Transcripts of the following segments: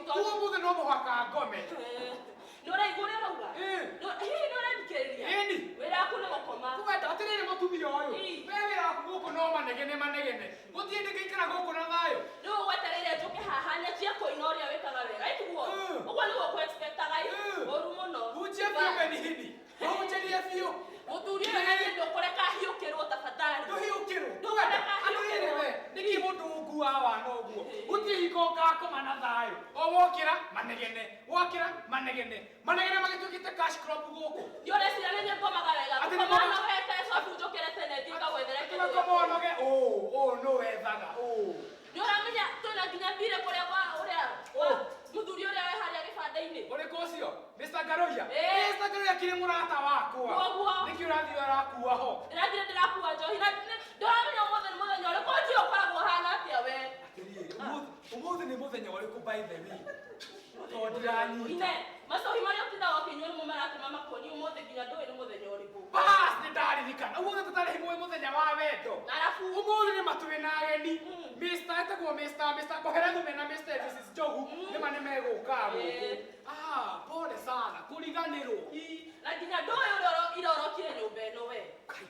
Kuo mũthĩ no mũhaka ngome. Nĩ ũraigua ũrĩa ũrauga? Ĩ. Hihi nĩ ũrathikĩrĩria? Ĩni. Wĩra waku nĩ gũkoma. Kwenda atĩrĩrĩ mũtumia ũyũ. Ĩ. We wĩra waku gũkũ no manegene manegene. Gũtirĩ ndĩ ngĩikara gũkũ na thayũ. Rĩu ũgwetereire njũke haha nyanjie kũina ũrĩa wĩkaga wega ĩtiguo? Ũguo nĩguo ũkũ-expectaga ĩ? Ũru mũno. Hunjia biũ Benihini. Hunjĩrie biũ. Mũthuri ũyũ na niĩ ndũkũreka hiũkĩrwo tafadhali. Ndũhiũkĩrwo. Ndũkũreka Atĩrĩrĩ hiũkĩrwo. we, nĩkĩ mũndũ ũkuaga wana ũguo? Gũtirĩ hingo ũgakoma na thayũ. O wokĩra manegene, wokĩra manegene. Manegene magĩtuĩkĩte cash crop gũkũ. Nĩ ũreciria nĩ niĩ ngomaga wega? Atĩ nĩ Gũkoma ngoma- nogete cobu njũkĩre tene thiĩ ngagwethere kĩndũ gĩa Koma ũnoge ũũ, ũũ nũ wethaga ũũ. Nĩ ũramenya twĩna nginya thirĩ kũrĩa kwa ũrĩa wa mũthuri ũrĩa wĩ harĩa gĩbanda-inĩ. Ũrĩkũ ũcio? Mr. Ngaroia. Ĩ. Mr. Ngaroia kĩrĩ mũrata wakwa. Koguo. Nĩkĩ ũrathiĩ ũrakua ho? Ndĩrathiĩ ndĩrakua njohi na ndũramenya ũmũthĩ nĩ mũthenya ũrĩkũ njũĩ ũkoragwo ũhana atĩa we. Atĩrĩrĩ, ũmũthĩ nĩ mũthenya ũrĩkũ by the way? Tondũ ndiranyita. Ine, macohi marĩa ũtindaga ũkĩnyua nĩmo maratũma makuonie ũmũthĩ nginya ndũĩ nĩ mũthenya ũrĩkũ. Bas, nĩ ndaririkana. Ũmũthĩ tũtarĩ himwe mũthenya wa wendo. Arabu. Ũmũthĩ nĩ matũrĩ na ageni. Mr. etagwo Mr. Mr. Koherethu mena Mr. and Mrs. Njogu nĩma nĩ megũka gũkũ. Ah, pole sana. Kũriganĩrwo. Na nginya ndũĩ ũrĩa ira ũrokire nyũmba ĩno we.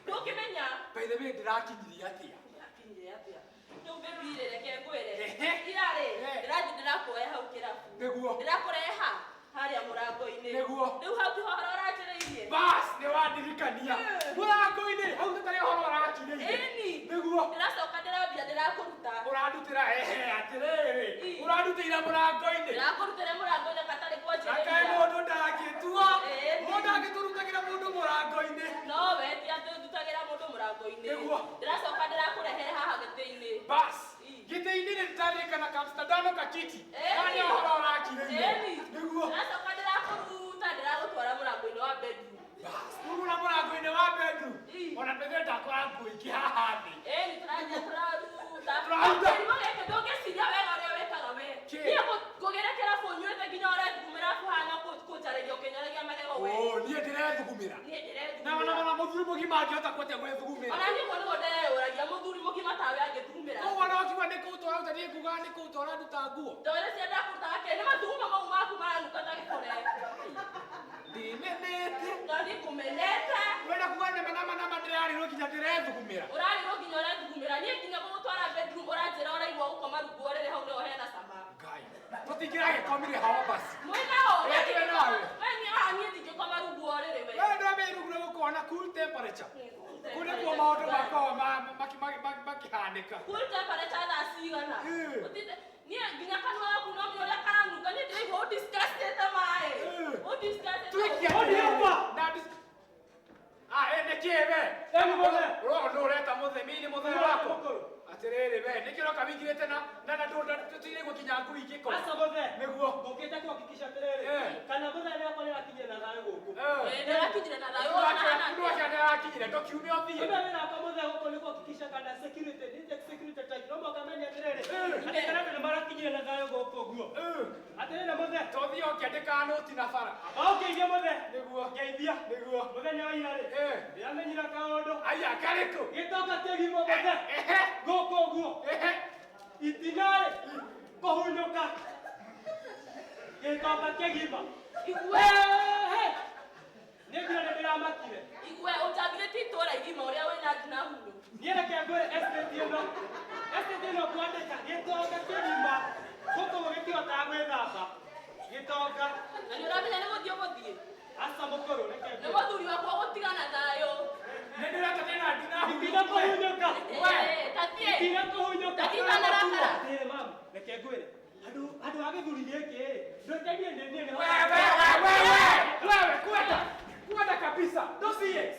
Ndũkĩmenya. By the way, ndĩrakinyirie atĩa? Ndĩrakinyirie atĩa? Nyũmba ĩthire reke ngwĩre. Ehe. Ira rĩ, Eh. ndĩrathiĩ ndĩrakuoya hau kĩrabu. Nĩguo. Ndĩrakũreha harĩa mũrango-inĩ. Nĩguo. Rĩu hau tiho ũhoro ũranjĩrĩirie. Bas, nĩ wandirikania. Mũrango-inĩ, hau tũtarĩ ũhoro ũrakinyĩire. Ĩni. Nĩguo. Ndĩracoka ndĩrambia ndĩrakũruta. Ũrandutĩra ehe atĩrĩrĩ. Ĩ. Ũrandutĩire mũrango-inĩ. Ndĩrakũrutĩra mũrango-inĩ gatarĩ Akae kwanjĩrĩria. mũndũ ndangĩtua. Ĩni. Mũndũ angĩtũrutagĩra mũndũ mũrango-inĩ. No we ti atĩ ndutagĩra mũndũ mũrango-inĩ. Nĩguo. Ndĩracoka ndĩrakũrehere haha gĩtĩ-inĩ. Bas, Ĩ. gĩtĩ-inĩ nĩ ndĩraririkana Amsterdam kakiti. Ĩni. Harĩa ũhoro ũrakirĩire. Ĩni. Nĩguo. Ndĩracoka ndĩrakũruta ndĩragũtwara mũrango-inĩ wa bedroom. Bas, kurura mũrango-inĩ wa bedroom. Ĩ. Ona mbere ndakora nguo ingĩ haha thĩ. Ĩni tũrathiĩ tũraruta. Tũraruta. Kĩrimũ gĩkĩ ndũngĩciria wega ũrĩa wĩkaga we. Kĩ? Niĩ ngũgĩre kĩrabu ũnyuĩte nginya ũrethugumĩra kũhana kũnjarĩria ũkĩnyoragia magego we. Oh, niĩ ndĩrethugumĩra. Niĩ Na ona ndĩrethugumĩra. ona mũthuri mũgima angĩhota kũatia gwĩthugumĩra. Ona niĩ ũguo nĩguo ndĩreyũragia mũthuri mũgima tawe angĩthugumĩra. Koguo no kiuga nĩ kũu twaruta niĩ ngugaga nĩ kũu twaranduta nguo. Ndore cia ndakũrutaga kĩ nĩ mathugumo mau maku maranuka ta gĩkore. Ndimenete. Na niĩ ngũmenete. Wenda kuga nĩma nama nama ndĩrarirwo nginya ndĩrethugumĩra. Ũrarirwo nginya ũrethugumĩra. Niĩ nginya gũgũtwara bedroom ũranjĩra ũraigua gũkoma rungu ũrĩrĩ hau nĩho hena cama. Ngai. Tũtingĩragĩkomire hawa basi. Mwĩnao. Ĩ, twĩ nawe. We niĩ haha niĩ ndingĩkoma rungu ũrĩrĩ we. Wewe ndwambĩrĩria rungu rwa gũkorwo na cool temperature. Kũu nĩkuo maũndũ makoragwo makĩhanĩka. Cool temperature thaa cigana? Ĩ. Ũtinde niĩ nginya kanua gaku no menye ũrĩa karanunga niĩ ndĩraigua ũdisgustĩte maĩ. Ĩ. Ũdisgustĩte. Tuikia Hodi hapa. Na Ah, ĩ nĩkĩ we? Ĩ, mũgũre. Ũrogo nũ ũreta mũthemi nĩ mũthee Mũgũre, wakwa. mũkũrũ. Atĩrĩrĩ we, nĩkĩ ũroka wĩingĩrĩte na na na tũtirĩ gũkinya ngui ingĩkora? Aca mũthee. Nĩguo. Ngũkĩte kuhakikisha atĩrĩrĩ, Eh. kana mũthee nĩakwa nĩarakinyire na thayũ gũkũ. Eh. Ĩ, nĩarakinyire na thayũ. Mũndũ wake nĩarakinyire, ndũkiume ũthiĩ. Mũthee wĩra wakwa mũthee gũkũ nĩ kuhakikisha kana security, nĩ security tight. No mũhaka menye atĩrĩrĩ, Eh. atĩ kana andũ nĩmarakinyire na thayũ gũkũ ũguo. Eh. Atĩrĩrĩ mũthee. Tũthiĩ ũkĩandĩkaga nũti na bara. Ũngeithia mũthee. Nĩguo. Ngeithia. Nĩguo. Mũthenya wa ira rĩ, Eh. ndĩramenyire kaũndũ. Aya, karĩkũ? Gĩtonga kĩgima mũthee. Ehe. Gũkũ ũguo. Ehe. Itina rĩ, kũhunyũka. Gĩtonga kĩgima. Igue. Ehe. Niĩ nginya nĩndĩramakire. Igue ũnjambithĩtie itũũra igima ũrĩa wĩna nginya hunyũ. Niĩ reke ngwĩre estate ĩno, estate ĩno ngwandĩka gĩtonga kĩgima gũkũ gũgĩtihotaga gwĩthamba. Gĩtonga. Na nĩ ũramenya nĩ gũthiĩ ũgũthiĩ. Aca mũkũrũ reke Nĩ ngwĩre. mũthuri wakwa gũtigana thayũ. Nĩ ndĩreta ndĩna ndina Itina kũhunyũka. We. Ĩ, tathiĩ. Itina kũhunyũka. Tathiĩ kanarakara. Atĩrĩrĩ mama, reke ngwĩre. Andũ andũ a gĩthuri gĩkĩ rĩ, ndũke niĩ nĩ niĩ nĩ Wewe, wewe, wewe, wewe, kwenda. Kwenda kabisa. Don't see it.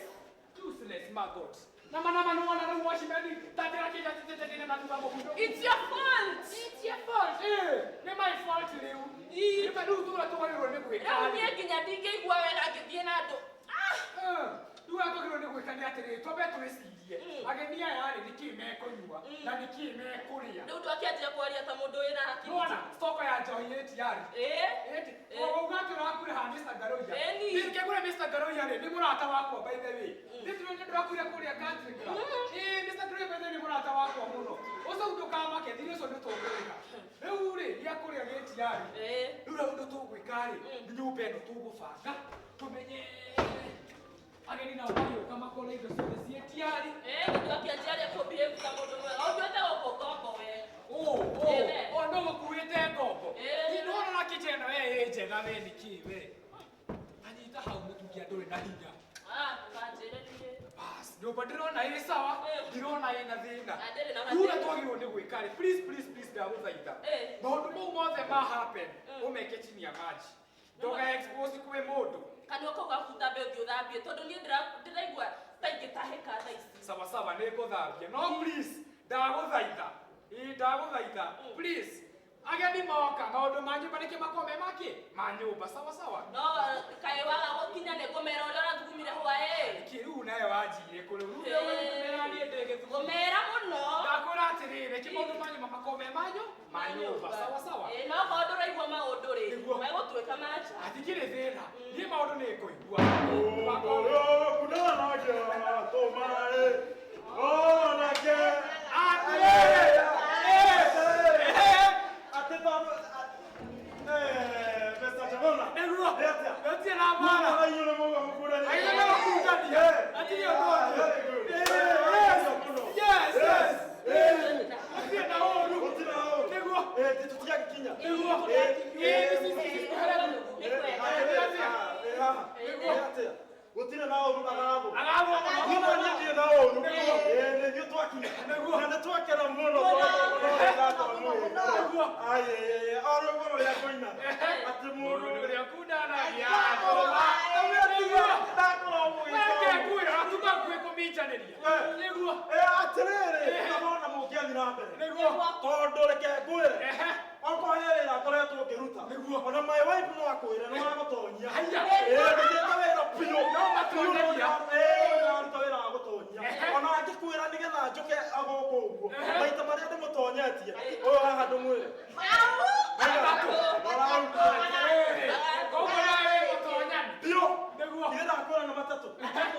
Useless maggot. Nama nama no wana no washi meni. Tatira kija tete tete na tuba mokundo. It's your fault. It's your fault. Eh, nĩ my fault rĩu. Nĩ ma rĩu tũra tũgagĩrwo nĩ gwĩka. Rĩu niĩ nginya ndingĩigua wega ngĩthiĩ na andũ. Ah! Eh, rĩu ũrĩa twagĩrĩirwo nĩ gwĩka nĩ atĩrĩrĩ, twambe twĩcirie. Ageni aya rĩ, nĩkĩĩ mekũnyua na nĩkĩĩ mekũrĩa. Rĩu ndwakĩanjia kwaria ta mũndũ wĩna hakiri. Nĩwona stoko ya njohi ĩ tiyari. Ĩ? Ĩti, ũgauga atĩ ũrakuire haha Mr. Ngaroia. Ĩni. Ndingĩgũre Mr. Ngaroia rĩ, nĩ mũrata wakwa by the way. Nĩ ndĩrakuire kũrĩa country club. Ĩ, Mr. Ngaroia by the way nĩ mũrata wakwa mũno. Ũcio ndũkamake thirĩ ũcio nĩ tũkũrĩha. Rĩu rĩ, gĩa kũrĩa gĩtiarĩ. Rĩu rĩu ũndũ tũgwĩka rĩ, nĩ nyũmba ĩno tũgũbanga, tũmenye ageni nao magĩũka makore indo ciothe ciĩ tiarĩ. Githĩ akĩanjia kũbehave ta mũndũ mwega. Ũnduĩte gũkũ ngombo we. Ũ, no gũkuĩte ngombo. Nĩ wona kitchen ĩno we ĩ njega we nĩkĩ we. Anyita hau mũtungi ndũrĩ na hinya. Ndũkanjĩre niĩ. Bas, nyũmba ndĩrona ĩ sawa, ndirona ĩna thĩna. Na ndĩrĩ na Rĩu ũrĩa gathĩna. twagĩrĩirwo nĩ gwĩka rĩ, please, please, please ndagũthaitha. Maũndũ mau mothe ma happen, ũmeke chini ya maji. Ndũga expose kwĩ mũndũ. Kanua kau gaku tambe ũthiĩ ũthambie tondũ niĩ ndĩraigua ta ingĩtahĩka thaa ici. Sawa sawa, nĩ ngũthambia. No please, ndagũthaitha. Ĩ ndagũthaitha. Please. Ageni moka, maũndũ ma nyũmba nĩkĩ makorwo me makĩ? Ma nyũmba, sawa sawa. No kaĩ waga gũkinya nĩ ngũmera ũrĩa ũrathugumire hwaĩ. Kĩ rĩu nawe wanjire kũrĩ rĩu ũrĩa niĩ ndĩ gĩthumo. Ngũmera mũno. Ndakwĩra atĩrĩrĩ, reke maũndũ ma nyũmba makorwo me manyu, ma nyũmba, sawa sawa. No korwo ndũraigua maũndũ rĩ, megũtuĩka ma nja. Hatikĩrĩ thĩna. Niĩ maũndũ nĩ ngũigua. Gũtirĩ na ũru agathwo. Niĩ niĩ na ũru. Nĩ ithuĩ twakinya. Na nĩ twakena mũno tondũ oro ũguo rũrĩa ngũina. Atĩ mũndũ ũrĩa kundanagia. Nĩguo. Atĩrĩrĩ, ndĩrona mũngĩathiĩ na mbere. Tondũ reke ngwĩre. Okorwo he wĩra ngoretwo ngĩruta. Ona my wife no akwĩre nĩ wagũtonyia. Ndutĩte wĩra biũ. No matonyagia. Ndaruta wĩra wa gũtonyia. Ona angĩkwĩra nĩgetha njũke gũkũ ũguo. Maita marĩa ndĩmũtonyetie. Ũyũ haha ndũmwĩre. Koguo nawe wĩ mũtonyani. Biũ. Nĩguo. Ithe ndakwĩra nĩ matatũ.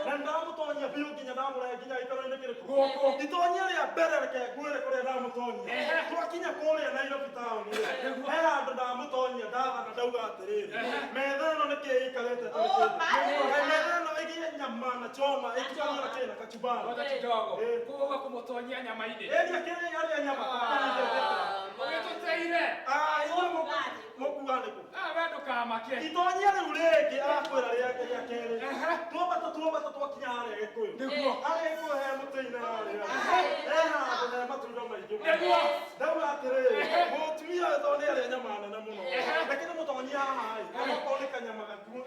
Na ndamũtonyia biũ nginya ndamũrehe nginya gĩikaro-inĩ kĩrĩkũ. Gũkũ. Itonyia rĩa mbere reke ngwĩre kũrĩa ndamũtonyia. Twakinya kũrĩa Nairobi taũni rĩ, he handũ ndamũtonyia ndathana ndauga atĩrĩrĩ, metha ĩno nĩkĩ ĩikarĩte tarĩ kĩndũ? Metha ĩno ĩgĩe nyama na choma ĩtukanio na kĩ na kachumbari. Ngoja kidogo. Koguo kũmũtonyia nyama-inĩ. Ĩria kĩrĩa arĩa nyama. Ũgĩtũteire. Inyuĩ mũkuga nĩkũ? We ndũkamake. Itonyia rĩu rĩngĩ arakwĩra rĩa kerĩ. Twambata twambata twakinya harĩa Gĩkũyũ. Nĩguo. Harĩa Gĩkũyũ he mũtĩ-inĩ harĩa. He handũ he matunda maingĩ mũno. Nĩguo. Ndauga atĩrĩrĩ, mũtumia ũyũ tondũ nĩ arĩa nyama nene mũno. Reke ndĩmũtonyie haha ĩ. Okorwo nĩ kanyama gakuũ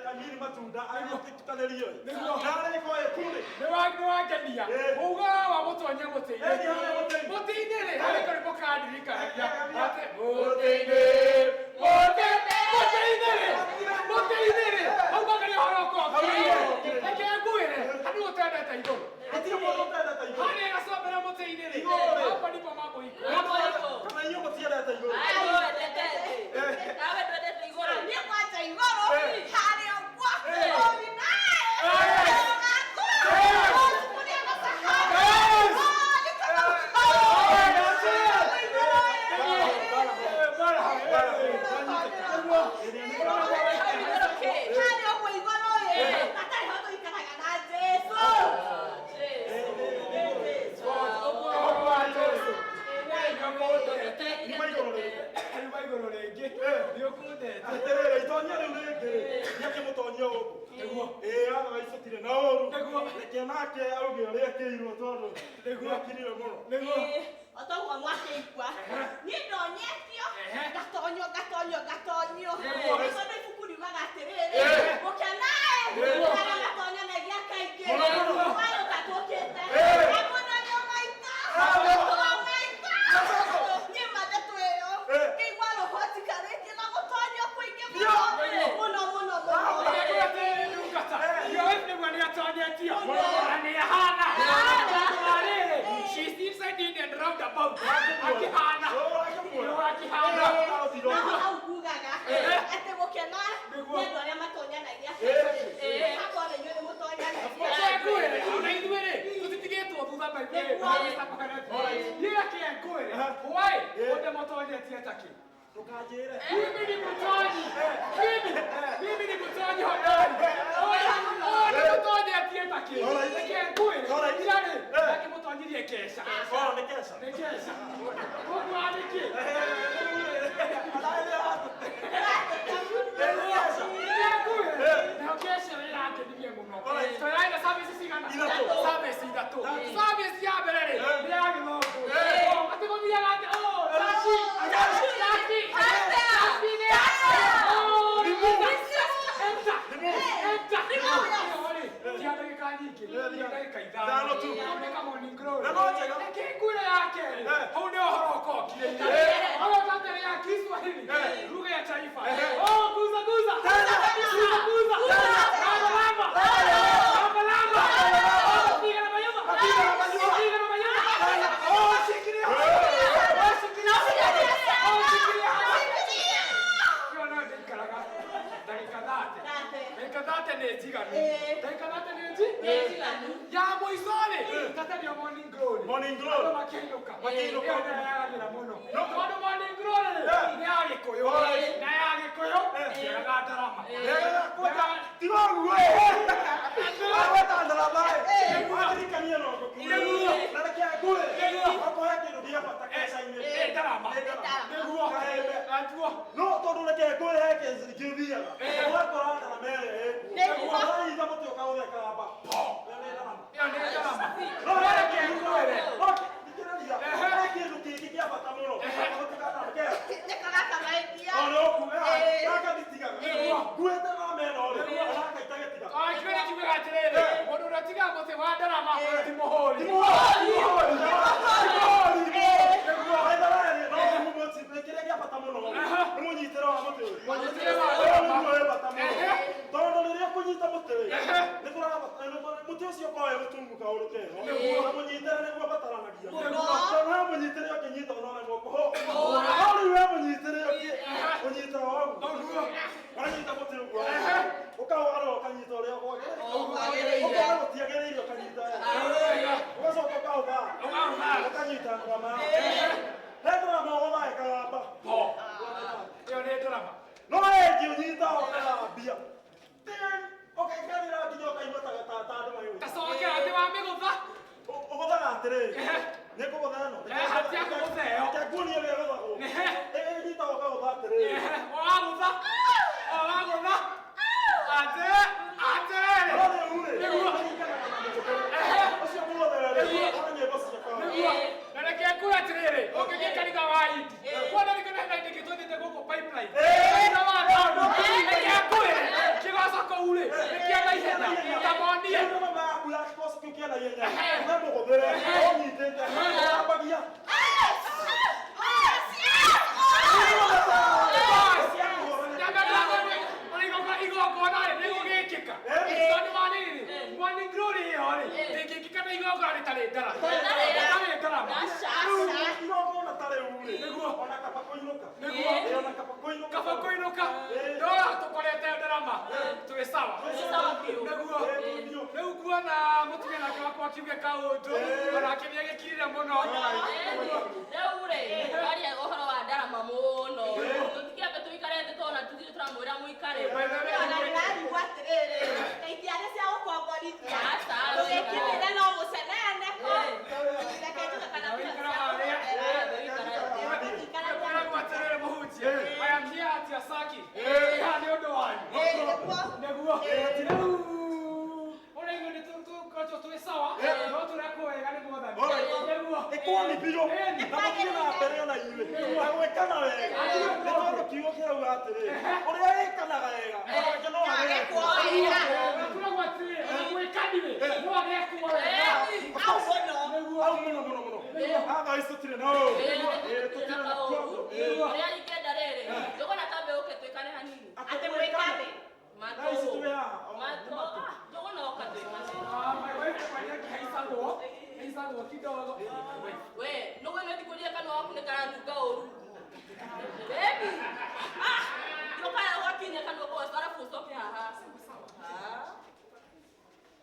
anini matunda agĩtukanĩrio ĩ. Nĩguo. Na arĩko ĩ kũrĩ. Nĩ wangenia. Uga wa mũtonya mũtĩ-inĩ. Ĩni harĩa mũtĩ-inĩ. Mũtĩ-inĩ rĩ, harĩ karwĩmbo kandirikanagia. Atĩ mũtĩ-inĩ, mũtĩ-inĩ rĩ, mũtĩ-inĩ rĩ. Hau kwangaria ũhoro ũkorwo. Reke ngwĩre, handu ũtendete igũrũ. Hatirĩ mũndũ ũtendete igũrũ. Harĩa gacombera mũtĩ-inĩ rĩ. Igũrũ rĩ. Hapa ndipo mambo iko. Mambo iko. Kana inyuĩ mũtiendete igũrũ. Wendete thĩ. Nawe ndwendete igũrũ. Niĩ kwanja igũrũ, harĩa ũguo, ũri nae. Harĩa ũguo igũrũ ĩ, hatarĩ ho tũikaraga na Jesũ. Nyuma igũrũ rĩngĩ. Nyuma igũrũ rĩngĩ. Nĩ ũkũndete. Atĩrĩrĩ, itonyia rĩu rĩngĩ rĩ, nĩakĩmũtonyia gũkũ. Nĩguo. Otherwise tũtirĩ na ũru. Nĩguo. Reke nake auge ũrĩa akĩirwo tondũ Nĩguo. nĩakirire mũno. Nĩguo. O toguo mwakĩigua, niĩ ndonyetio, ngatonyio, ngatonyio, ngatonyio. Nĩguo. Nĩ tondũ ibuku riugaga atĩrĩrĩ, mũkenae arĩa matonyanagia kaingĩ. Wayũka tũkĩte, na mũthenya maita, wa maita. Niĩ matatũ ĩyo, ngĩigua roho njikarĩtie na gũtonyio kũingĩ mũno, mũno, mũno, mũno. Reke atĩrĩrĩ ndungata. Your wife nĩguo nĩatonyetio. Na nĩahana. Na rĩrĩ, she's inside in and round about. Akĩhana. Akĩhana. No hau ngugaga atĩ gũkena nĩ andũ arĩa matonyanagia kaingĩ. Hakwa ona inyuĩ nĩ mũtonyanagia. Reke ngwĩre, ona ithuĩ rĩ, tũtitigĩtwo thutha maithuĩ. Niĩ reke Why? Wode mũtonyetie takĩ? Ndũkanjĩre. Mimi ni mũtonyi. Mimi ni mũtonyi hodari. Wode mũtonyetie takĩ? Reke ngwĩre. Ira rĩ, ndakĩmũtonyirie keca. Oh, nĩ keca. Nĩ keca. Ũguo nĩkĩ? Service ya mbere rĩ nĩ ya gĩthũngũ atĩ gũthiaga atĩ taxi taxi taxi nĩ enter enter tia ndagĩka nyingĩ ndagĩka ithano tu nĩ ka morning glory Na no njega. Reke ngwĩre ya kerĩ hau nĩ ũhoro ũkokire ũhoro ũkokire ya Kiswahili lugha ya taifa oh guza guza guza guza lamba lamba lamba lamba oh piga na mayuma piga na mayuma piga na mayuma oh shikilia oh shikilia oh shikilia yo no ndikaraga ndagĩka thate ndagĩka thate nĩ njiganu ndagĩka thate nĩ njiganu ya mũico rĩ tata nĩo morning glory Morning glory. Andũ makĩinũka Makĩinũka. Ĩyo nĩyo yagagĩra mũno tondũ morning glory rĩ nĩ ya Gĩkũyũ na ya Gĩkũyũ ndĩagaga ndarama Tiga ũguo ĩ. Wagweta ndarama ĩ. Waririkania no ngũkuĩre. Na reke ngwĩre. Okorwo he kĩndũ gĩa bata keca-inĩ. Nĩ ndarama. Nĩ ndarama. Nĩguo. Kahembe. Atuo. No tondũ reke ngwĩre he kĩthiaga. Ũgakora ndarama ĩrĩa ĩ. Ũranyita mũtĩ ũkaũtheka kamba. Ĩyo nĩ ndarama. Ĩyo nĩ ndarama. No No reke ngwĩre. No thikĩrĩria. He kĩndũ kĩngĩ kĩa bata mũno. O nĩ ũkuga. Gaka nditigaga. Nguĩte ndarama ĩno rĩ. Ona gaka itagĩtiga. Kiugo nĩ kiugaga atĩrĩrĩ mũndũ ũrĩa ũtigaga mũtĩ wa ndarama ti mũhũri. Kĩrĩa gĩa bata mũno nĩ mũnyitĩre wa mũtĩ ũyũ. Mũnyitĩre wa Ũyũ ndarama. nĩguo wĩ bata mũno. Tondũ rĩrĩa ũkũnyita mũtĩ rĩ, nĩ tũrabatara mũtĩ ũcio ũkorwo wĩ mũtungu kaũndũ keho. Na mũnyitĩre nĩguo ũbataranagia. Tondũ we mũnyitĩre ũkĩnyita ũnoremwo kũhũra. No rĩu we mũnyitĩre ũnyitaga ũguo. Wanyita mũtĩ ũguo. Ũkaũgarũra ũkanyita ũrĩa kwagĩrĩire. Ũkona gũtiagĩrĩire ũkanyita wega. Ũgacoka ũkaũtha. Ũkanyita ndarama. He ndarama ũgũtha ĩkagamba. Ĩyo nĩ ndarama. No ĩngĩ ũnyitaga ũgathambia. Ũkaikarĩra nginya ũkaigua ta andũ magĩgũita. Tacokera atĩ wa mĩgũtha. Ũgũthaga atĩrĩrĩ. Nĩ ngũgũtha ĩno. Hatia kũgũtha ĩyo. Reke nguonie ũrĩa ĩgũthagwo. Ĩnyitaga ũkagũtha atĩrĩrĩ. O wagũtha. O wagũtha. Atĩ atĩrĩrĩ. No rĩu rĩ, ũringanaga na mũtũkĩre. Ũcio mũgũthe rĩ, ona nyĩmbo cia kwao. Nĩguo. Na reke ngwĩre atĩrĩrĩ, ũngĩthiĩ kanitha wa Indi, kuona nĩ kana hena ingĩ tũthiĩte gũkũ pipeline. Kanitha wa Tondũ, reke ngwĩre, kĩgoco kũu rĩ, nĩ kĩa naihenya, ta monie. Kĩndũ mama yaku ya kĩgoco kĩu kĩa naihenya. We mũgũthĩre, ũnyitĩte, ũrambagia. Igongona rĩ, nĩ gũgĩkĩka. Tondũ wa rĩrĩ, morning glory ĩyo rĩ, ndĩngĩkĩka na igongona rĩtarĩ ndarama. Rĩtarĩ ndarama. Igongona ta rĩu rĩ, Nĩguo. ona kaba kũinũka. Nĩguo. Ĩ, ona kaba kũinũka. Kaba kũinũka, ndora tũkorete ndarama, twĩ sawa. Nĩguo. Rĩu nguona mũtumia nake wakwa akiuge kaũndũ, onake nĩ agĩkirire mũno. Rĩu rĩ, twaria ũhoro wa ndarama mũno. Tũtikĩambe tũikare thĩ tondũ ona tũtirĩ tũramwĩra mũikare. Ona ndĩrarigwo atĩrĩrĩ, kaĩ itiarĩ cia gũkomborithia. Aca, Tũgĩkinyĩre no mũcenene ko. Reke njuge kana Ũikara harĩa. Kwĩragwo atĩrĩrĩ mũhunjia, I am here at Yasaki. Haha nĩ ũndũ wanyu. Nĩguo. Rĩu ũraigua nĩ tũkoretwo twĩ sawa, no tũrekwo wega nĩ Mwathani. Nĩguo. Ĩkuoni biũ na mũthiĩ na mbere ona inyuĩ na gwĩkana wega nĩ tondũ kiugo kĩrauga atĩrĩrĩ ũrĩa wĩkanaga wega onake no agekwo. Kwĩragwo atĩrĩrĩ, ona gwĩkanire, no agekwo wega. Au mũno. Au mũno mũno mũno. Haha ici tũtirĩ na ũũru. Ĩ, tũtirĩ na kĩongo. Ũrĩa ingĩenda rĩrĩ, njũgũna tambe ũke twĩkane hanini. Atĩ mwĩkane. Matũ. Thaa ici twĩ haha. Matũ. Ah, njũgũna ũka twĩkane. My wife mwenyewe haicagwo, haicagwo kidogo. We, nũgũ ĩno ndikũria kanua waku nĩ karanunga ũru. Baby. Ah, ndũkae ũgakinya kanua kau arabu ũcoke haha. Ah.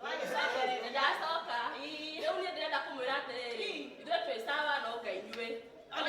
Nĩndacoka. Rĩu niĩ ndĩrenda kũmwĩra atĩrĩrĩ, ithuĩ twĩ sawa no Ngai inyuĩ. Ona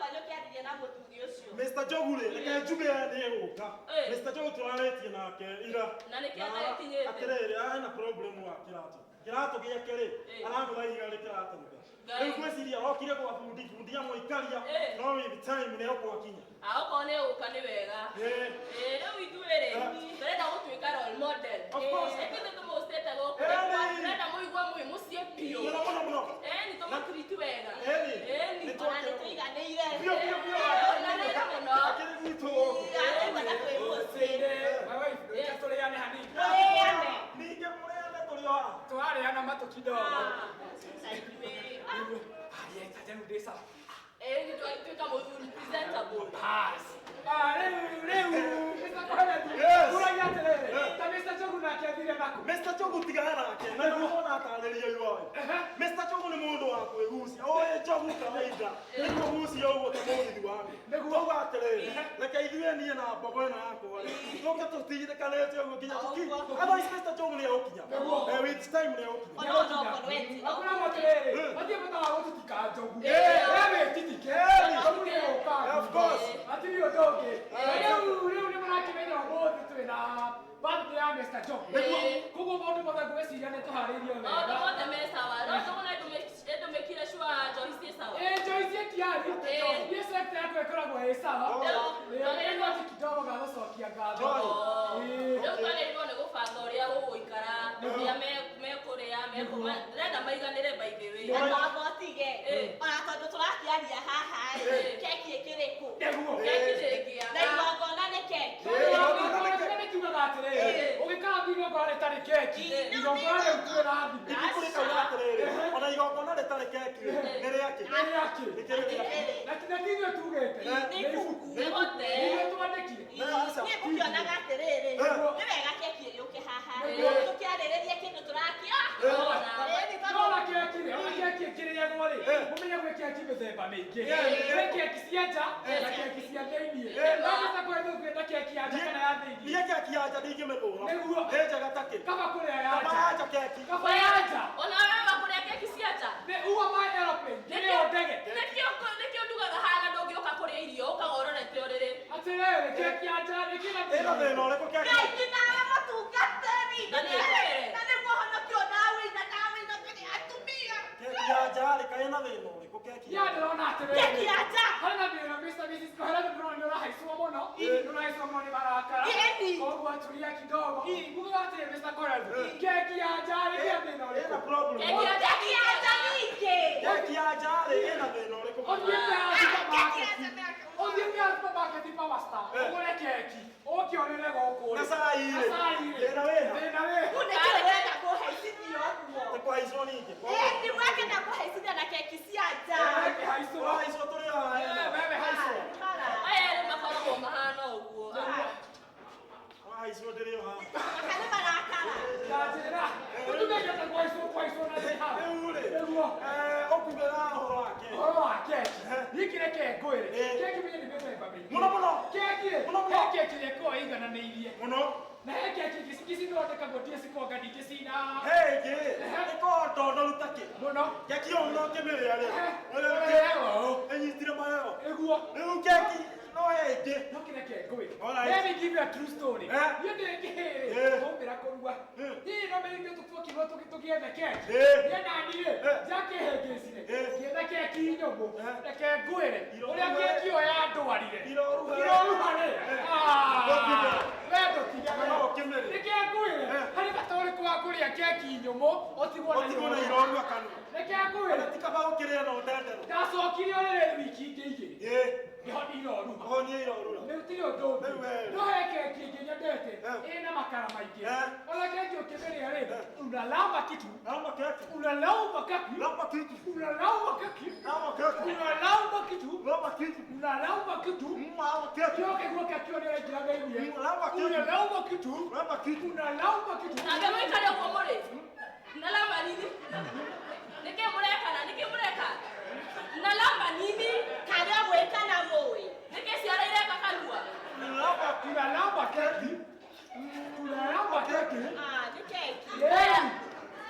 Wanyu ũkĩaririe na mũthuri ũcio. Mr. Njogu rĩ, reke njuge nĩ egũka. Mr. Njogu tũrarĩtie nake ira. Na nĩkĩ atagĩkinyĩte? Atĩrĩrĩ, ena problem wa kĩratũ. Kĩratũ gĩake rĩ, aramũra iga rĩ kĩratũka. Rĩu ngwĩciria okire gwa bundi, bundi amũikaria, no with time nĩ egũkinya. Aokorwo nĩ egũka nĩ wega. Rĩu ithuĩ rĩ, tũrenda gũtuĩka role model. Of course. Ithuĩ tũmũcĩte gũkũ. Tũrenda mũigue mwĩ mũciĩ biũ. Mũno mũno mũno. Ĩni tũmũtreat wega. Ĩni. Ona nĩ tũiganĩire. Biũ biũ biũ. Tũiganĩire mũno. Akĩrĩ gwitũ gũkũ. Tũraigua ta twĩ mũciĩ. My wife, reke tũrĩane hanini. Tũrĩane. Ningĩ mũrĩane tũrĩ o haha. Tũrarĩana matũ kidogo. Ithuĩ. Haya, itaja rĩu ndĩ sawa. Ĩni twatuĩka mũthuri presentable. Bas. Rĩu rĩu Mr. Kohelethu. Yes. Ũragia atĩrĩrĩ, ta Mr. Njogu nake athire nakũ? Mr. Njogu tigana nake, na nĩguo ona atarĩrio iwaĩ. Mr. Njogu nĩ mũndũ wa kwĩgucia. Oĩ Njogu kawaida. Nĩ kũgucia ũguo ta mũgithi wa thĩ. Twauga atĩrĩrĩ, reke ithuĩ niĩ na mbogo ĩno yakwa rĩ, tũke tũtigithĩkanĩte ũguo nginya tũki. Otherwise Mr. Njogu nĩ egũkinya. With time nĩ egũkinya. Ona onokorwo eti. Akwĩraga atĩrĩrĩ, hatirĩ bata wa gũtitika Njogu. We wĩtitike. Njogu nĩ egũka. Of course. Hatirĩ ũndũ ũngĩ. Rĩu rĩu nĩ mũrakĩmenya ũmũthĩ twĩna birthday ya Mr. Njogu. Koguo maũndũ mothe ngwĩciria nĩ tũharĩirie Maũndũ wega. mothe me sawa. No Njogu nĩ ndũmĩkire sure njohi ciĩ sawa. Ĩ njohi ciĩ tiari. Niĩ sector yakwa ĩkoragwo ĩ sawa. Ĩyo kidogo ga gũcokia ngatho. Rĩu twagĩrĩirwo nĩ gũbanga ũrĩa gũgũikara, ũrĩa mekũrĩa, mekũnyua. Ndĩrenda maiganĩre by the way. Na twamba ũtige. Ona tondũ tũrakĩaria haha ĩ, keki ĩkĩrĩ kũ? Nĩguo. Keki ndĩngĩaga. Na igongona nĩ keki. Nĩ kiugaga atĩrĩrĩ, ũgĩkara thĩ igongona rĩtarĩ keki, igongona rĩu twĩna thimũ. Ibuku rĩkauga atĩrĩrĩ, ona igongona rĩtarĩ keki rĩ, nĩ rĩakĩ? Nĩ rĩakĩ? Rĩkĩrĩ rĩakĩ? Na ti ithuĩ tugĩte. Nĩ ibuku. Nĩ hote. Nĩ ithuĩ twandĩkire. Niĩ ngũkĩonaga atĩrĩrĩ, nĩ wega keki ĩgĩũke haha. Tũkĩarĩrĩrie kĩndũ tũrakĩa. No ona keki rĩ, ona keki ĩkĩrĩagwo rĩ, mũmenye gwĩ keki mĩthemba mĩingĩ. Gwĩ keki cia nja na keki cia thĩiniĩ. No Mr. Kohelethu ũngĩenda keki ya nja kana ya thĩiniĩ? Niĩ keki ya nja ndingĩmĩthũra. Nĩguo. Nĩ njega ta kĩ? Kaba kũrĩa ya Kaba nja. ya nja keki. Kaba ya nja. Ona wewe wakũrĩa keki cia nja? Nĩ uwa my aeroplane, nĩyo ndege. Nĩkĩo ndugaga haha ndũngĩũka kũrĩa irio, ũkaga ũrorete ũrĩrĩ. Atĩrĩrĩ, keki ya nja nĩ kĩna Ĩna thĩna ũrĩkũ keki? Ngai nawe mũtungatĩri. Na nĩ atĩrĩrĩ. Na nĩguo honokio ndawĩina ndawĩina kĩrĩ atumia. Keki ya nja rĩ, kaĩ ĩna thĩna ũrĩkũ keki? Ya ndĩrona atĩrĩrĩ. Keki ya nja. Harĩ na thĩna Mr. Mrs. Kohelethu ndĩrona nĩ ũrahaicwo mũno. Nĩ ũrahaicwo mũno nĩ marakara. Ĩni. Koguo tulia kidogo. Ngugaga atĩrĩrĩ Mr. Kohelethu, keki ya nja rĩ kĩna thĩna ũrĩkũ? Ĩna problem. Keki ya nja. Keki ya nja ningĩ. Keki ya nja rĩ, ĩna thĩna ũrĩkũ? Ũthiĩte ya Keki ya supermarket. nja nĩ- Ũthiĩte ya supermarket Power Star. Ũgũre keki. Ũke ũrĩre gũkũ rĩ. Na cai rĩ. Na cai rĩ. Thĩna wĩha? Thĩna wĩha? Kũ nĩkĩo ũrenda kũhaicithio ũguo? Nĩ kũhaicwo ningĩ. Ĩni wakenda kũhaicithia na keki cia nja. Wewe haicwo. Ũrahaicwo tũrĩ o haha. Wewe haicwo. Aya erĩ makoragwo mahana ũguo. Ũrahaicwo ndĩrĩ o haha. Kana marakara. Ndanjĩra. Ũtũmĩte kũhaicwo kũhaicwo na ndĩ haha. Rĩu rĩ, Nĩguo. ũkugaga ũhoro wa keki. Ũhoro wa keki. Gĩkĩ reke ngwĩre. Keki menye nĩ mĩthemba mĩingĩ. Mũno mũno. Keki rĩ, Mũno mũno. he keki ĩrĩa ĩkoragwo ĩigananĩirie. Mũno. Na he keki ingĩ ingĩ cithondekagwo ndirĩ cikonga ningĩ cina. He ĩngĩ ĩkoragwo ndondoru ta kĩ. Mũno. Keki ĩyo no ũkĩmĩrĩa rĩ, Ũrĩaga ũũ. ĩnyitire magego. Nĩguo. Rĩu keki no he ĩngĩ. No kĩreke ngwĩre. Alright. Let me give you a true story. Niĩ ndĩ kĩhĩrĩ. Twaumĩra kũrua. Hihi no mĩrĩngĩ tũkiuga tũkĩethe keki. Niĩ nani rĩ, njakĩhĩngĩcire. Ngĩetha keki nyũmũ. Reke ngwĩre. Ũrĩa keki ĩyo yandwarire. Iroruha. Iroruha rĩ. Ndũtige. We ndũtige. No ũkĩmĩrĩe. Reke ngwĩre. Harĩ bata ũrĩkũ wa kũrĩa keki nyũmũ ũtigwo na Ũtigwo na iroruha kanua. Reke ngwĩre. Ona ti kaba ũkĩrĩa na ũtenderũ. Ndacokire ũrĩrĩ wiki ingĩ igĩrĩ. Ngĩhonia iroruha. Ũhonie iroruha. Rĩu tirĩ ũndũ ũngĩ. Rĩu we. No he keki ĩngĩ nyendete ĩna makara maingĩ. Ona keki ũkĩmĩrĩa rĩ, unalamba kitu. Lamba keki. Unalamba keki. Lamba kitu. Unalamba keki. Lamba keki. Unalamba kitu. Lamba kitu. Unalamba kitu. Lamba keki. Kĩo kĩguo keki ĩyo nĩũraingĩra thĩiniĩ. Lamba keki. Unalamba kitu. Lamba kitu. Unalamba kitu. Nake mũikare ũguo mũrĩ. Nalamba nini? Nĩkĩ mũreka na nĩkĩ mũreka? Nalamba nini? Karĩa gwĩka na mũĩ. Nĩkĩ ciara ireka kanua? Lamba Unalamba keki. Unalamba keki. Ah, nĩ keki. Yeah.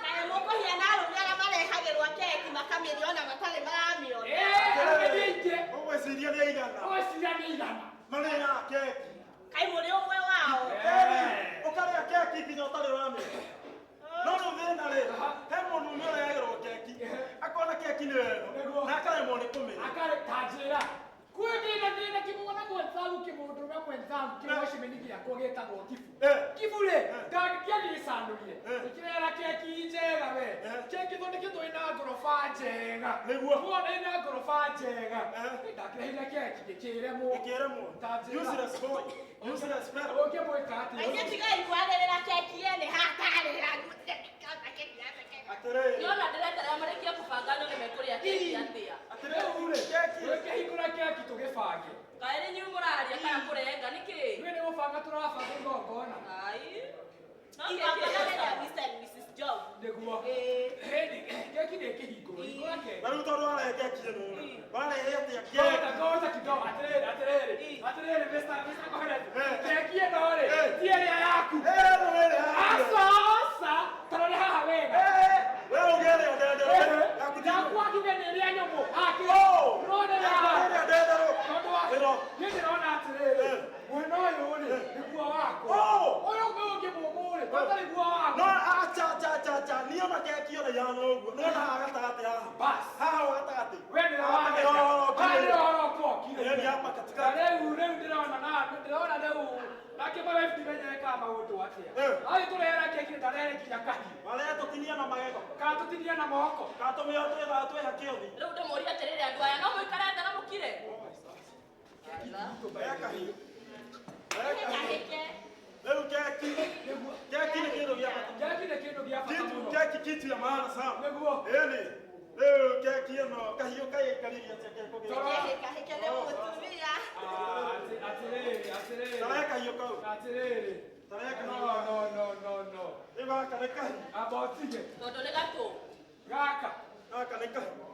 Kaĩ mũkũhiana arũme arĩa marehagĩrwo keki makamĩrĩa ona matarĩ maramĩona. Eh, arũme nĩ aingĩ. Ũgwĩciria nĩ igana. Ũgwĩciria nĩ igana. Marĩaga keki. Kaĩ mũrĩ ũmwe wao. Ũkarĩa keki nginya ũtarĩ ũramĩrĩa. No rĩu thĩna rĩ, he mũndũ ũmwe ũrehagĩrwo keki, akona keki nĩ wega, na akaremwo nĩ kũmĩrĩa. Akarĩ ta njĩra. Kwĩ ndĩna thĩna kĩmwana mwenzangu kĩmũndũrũme mwenzangu kĩmwacemeni gĩakwa gĩtagwo Kibu. Kibu rĩ, ndangĩanicanũrie. Ĩkĩrehera keki njega we. Keki thondeketwo ĩna ngoroba njega. Nĩguo. Wona ĩna ngoroba njega. Ndakĩrehire keki gĩkĩremwo. Gĩkĩremwo. Ta njĩra. Useless boy. Useless fellow. Ũngĩmwĩka atĩa? Aingĩ tigai kwarĩrĩra keki ĩnĩ hatarĩ. Atĩrĩrĩ. Nĩona ndĩreterera marĩkie kũbanga nyone mekũrĩa keki atĩa. Atĩrĩrĩ, keki. Ũkĩhingũra keki tũgĩbange. Kaĩ nĩ inyuĩ mũraria kana kũrenga nĩkĩ? Ithuĩ nĩ gũbanga tũrabanga igongona. Ai. No keki Igongona ĩna rĩa cama. Mr. and Mrs. Job. Nĩguo. Ĩĩ. Keki nĩ ĩkĩhingũrwo. Hingũra keki. Na rĩu tondũ warehe keki ĩno rĩ, warehe atĩa keki? Ngoja ngoja kidogo, atĩrĩrĩ atĩrĩrĩ atĩrĩrĩ Mr. Koheretu. Keki ĩno rĩ, ti ĩrĩa yaku. Ĩno nĩ ĩrĩa yaku. Aca aca, ta rora haha wega. We uge ĩrĩa ndenderũ. Yaku ti Yakwa ngiuge nĩ ĩrĩa nyũmũ. Akĩ. Oh! Ũrona Yakwa haha. nĩ ĩrĩa ndenderũ. Tondũ wa Ĩno. niĩ ndĩrona atĩrĩrĩ, mwena ũyũ rĩ, nĩguo wakwa. Oh! Ũyũ ũngĩ ũngĩ mũmũ rĩ, tondũ nĩguo wakwa. No acha acha acha acha, niĩ ona keki ĩno ihana ũguo. Nĩwona haha gatagatĩ haha. Bas. Haha gatagatĩ. We nĩwe Haha wageka. nĩho Haha ũrokire. nĩho ũrokokire. Ĩĩ, nĩ hapa Na katikati. rĩu rĩu ndĩrona na ndĩrona rĩu nake mawebu ndimenyeka maũndũ atĩa. Agĩ tũrehera keki ndarehe nginya kahiũ. Warehe tũtinie na magego. Kana tũtinie na moko. Kana tũmĩoe twĩthaa twĩha kĩothi. Rĩu ndĩmũrie atĩrĩrĩ andũ aya no mũikare thĩ na mũkire. Rehe kahiũ. Rehe kahiũ. Kahĩke. Rĩu keki. Keki nĩ kĩndũ gĩa bata. Keki nĩ kĩndũ gĩa bata Kitu mũno. keki kitu ya maana sana. Nĩguo. Ĩni. Rĩu keki ĩno kahiũ kaĩikarĩrie atĩa keko gĩkĩ? Kahĩke nĩ mũtumia. Atĩrĩrĩ atĩrĩrĩ. Tarehe kahiũ kau. Atĩrĩrĩ. Tarehe kahiũ. No no no no no. Rĩu gaka nĩ kahiũ. Amba ũtige. Tondũ nĩ gatũ. Gaka. Gaka nĩ kahiũ.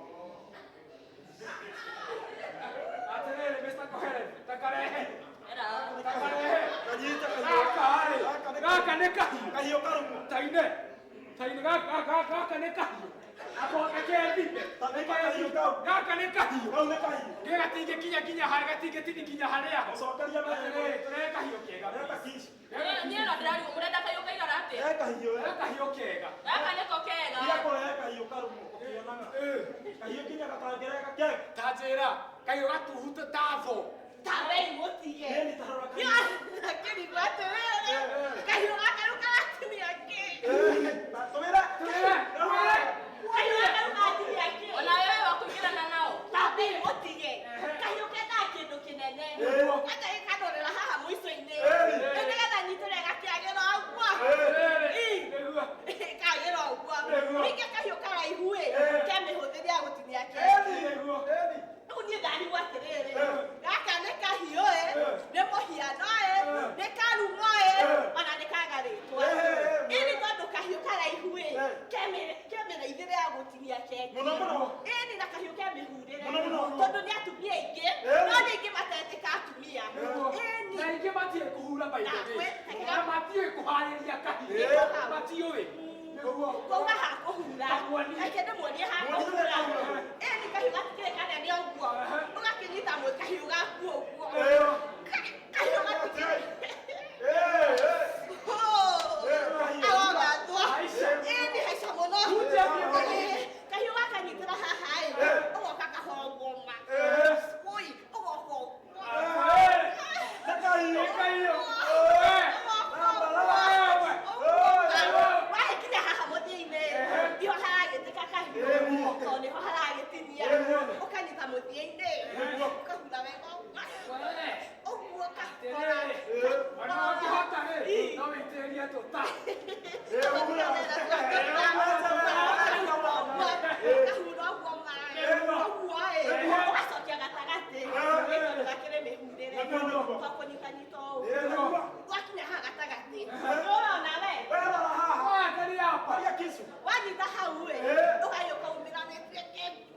Atĩrĩrĩ Mr. Koherethi, ta karehe. Era. Ta karehe. Kanyita kahiũ. Gaka rĩ. Gaka nĩ kahiũ. Kahiũ karumu. Taine. Taine gaka gaka gaka nĩ kahiũ. Ako reke thime. Ta nĩ kahiũ kau. Gaka nĩ kahiũ. Kau nĩ kahiũ. Gĩ gatingĩkinya nginya harĩa gatingĩtini nginya harĩa. Ũcokeria Atĩrĩrĩ, tũrehe kahiũ kega. Reta kici. Niĩ no ndĩrarigwo mũrenda kahiũ kaigana atĩa? Rehe kahiũ. Rehe kahiũ kega. Gaka nĩko kega. Tiga kũrehe kahiũ karumu ũkĩonaga. Kahiũ nginya gatangĩrega keki. Ta njĩra, kahiũ gatuhu ta tho. Ta wei mũtige. Ĩni ta rora kahiũ. Akĩrigwo atĩrĩrĩ, kahiũ gaka rĩu karatinia kĩ? Tũmĩre. Tũmĩre. Tũmĩre. Kahiũ gaka rĩu karatinia kĩ? Ona wewe wa kũingĩrana nao. Ta wei mũtige. Kahiũ kendaga kĩndũ kĩnene. Kwanza gĩkandorera haha mũico-inĩ. Nĩgetha nyitĩrĩre gakĩagĩra ũguo. Atĩrĩrĩ. Nĩguo. Kagĩra ũguo. Ningĩ kahiũ karaihu ĩ, ke mĩhũthĩre ya gũtinia keki. Nĩguo. Rĩu niĩ ndarigwo atĩrĩrĩ, gaka nĩ kahiũ ĩ, nĩ mũhiano ĩ, nĩ karumo ĩ, ona nĩ kagarĩtwa. Ĩni tondũ kahiũ karaihu ĩ, ke mĩraithĩre ya gũtinia keki. Mũno mũno. Ĩni na kahiũ ke mĩhurĩre. Mũno mũno. Tondũ nĩ atumia aingĩ, no ningĩ matetĩka atumia. Ĩni. Na aingĩ matiũĩ kũhura by the way. Na matiũĩ kũharĩria kahiũ. Matiũĩ. Nĩguo. Kwauma ha kũhura. Reke ndĩmuonie ha kũhura. Ĩni kahiũ gatikĩrĩ kanene ũguo. Ũgakĩnyita mwĩ kahiũ gaku ũguo. Kahiũ gatikĩrĩ. Arogathwo. Ĩni haica mũno. Kahiũ gakanyitĩra haha ĩ, ũgoka kahongoma. Ui, ũgoka ũguo. Nĩ kahiũ. Nĩ kahiũ. Wakinya haha mũthia-inĩ, nĩho haragĩtĩka kahiũ, tondũ nĩho haragĩtinia. Ũkanyita mũthia-inĩ, ũkahura wega ũguo kahora. Ona ũngĩhota rĩ, no wĩitĩrĩrie tũta. Ũkahura ũguo maĩ, ũguo ĩ, ũgacokia gatagatĩ, tondũ gakĩrĩ mĩhurĩre, twakũnyitanyita ũũ. Wakinya haha gatagatĩ, nĩũrona we? Werora haha. Angalia hapa. Aria kisu. Wanyita hau ĩ, ũgagĩũka umĩranĩtie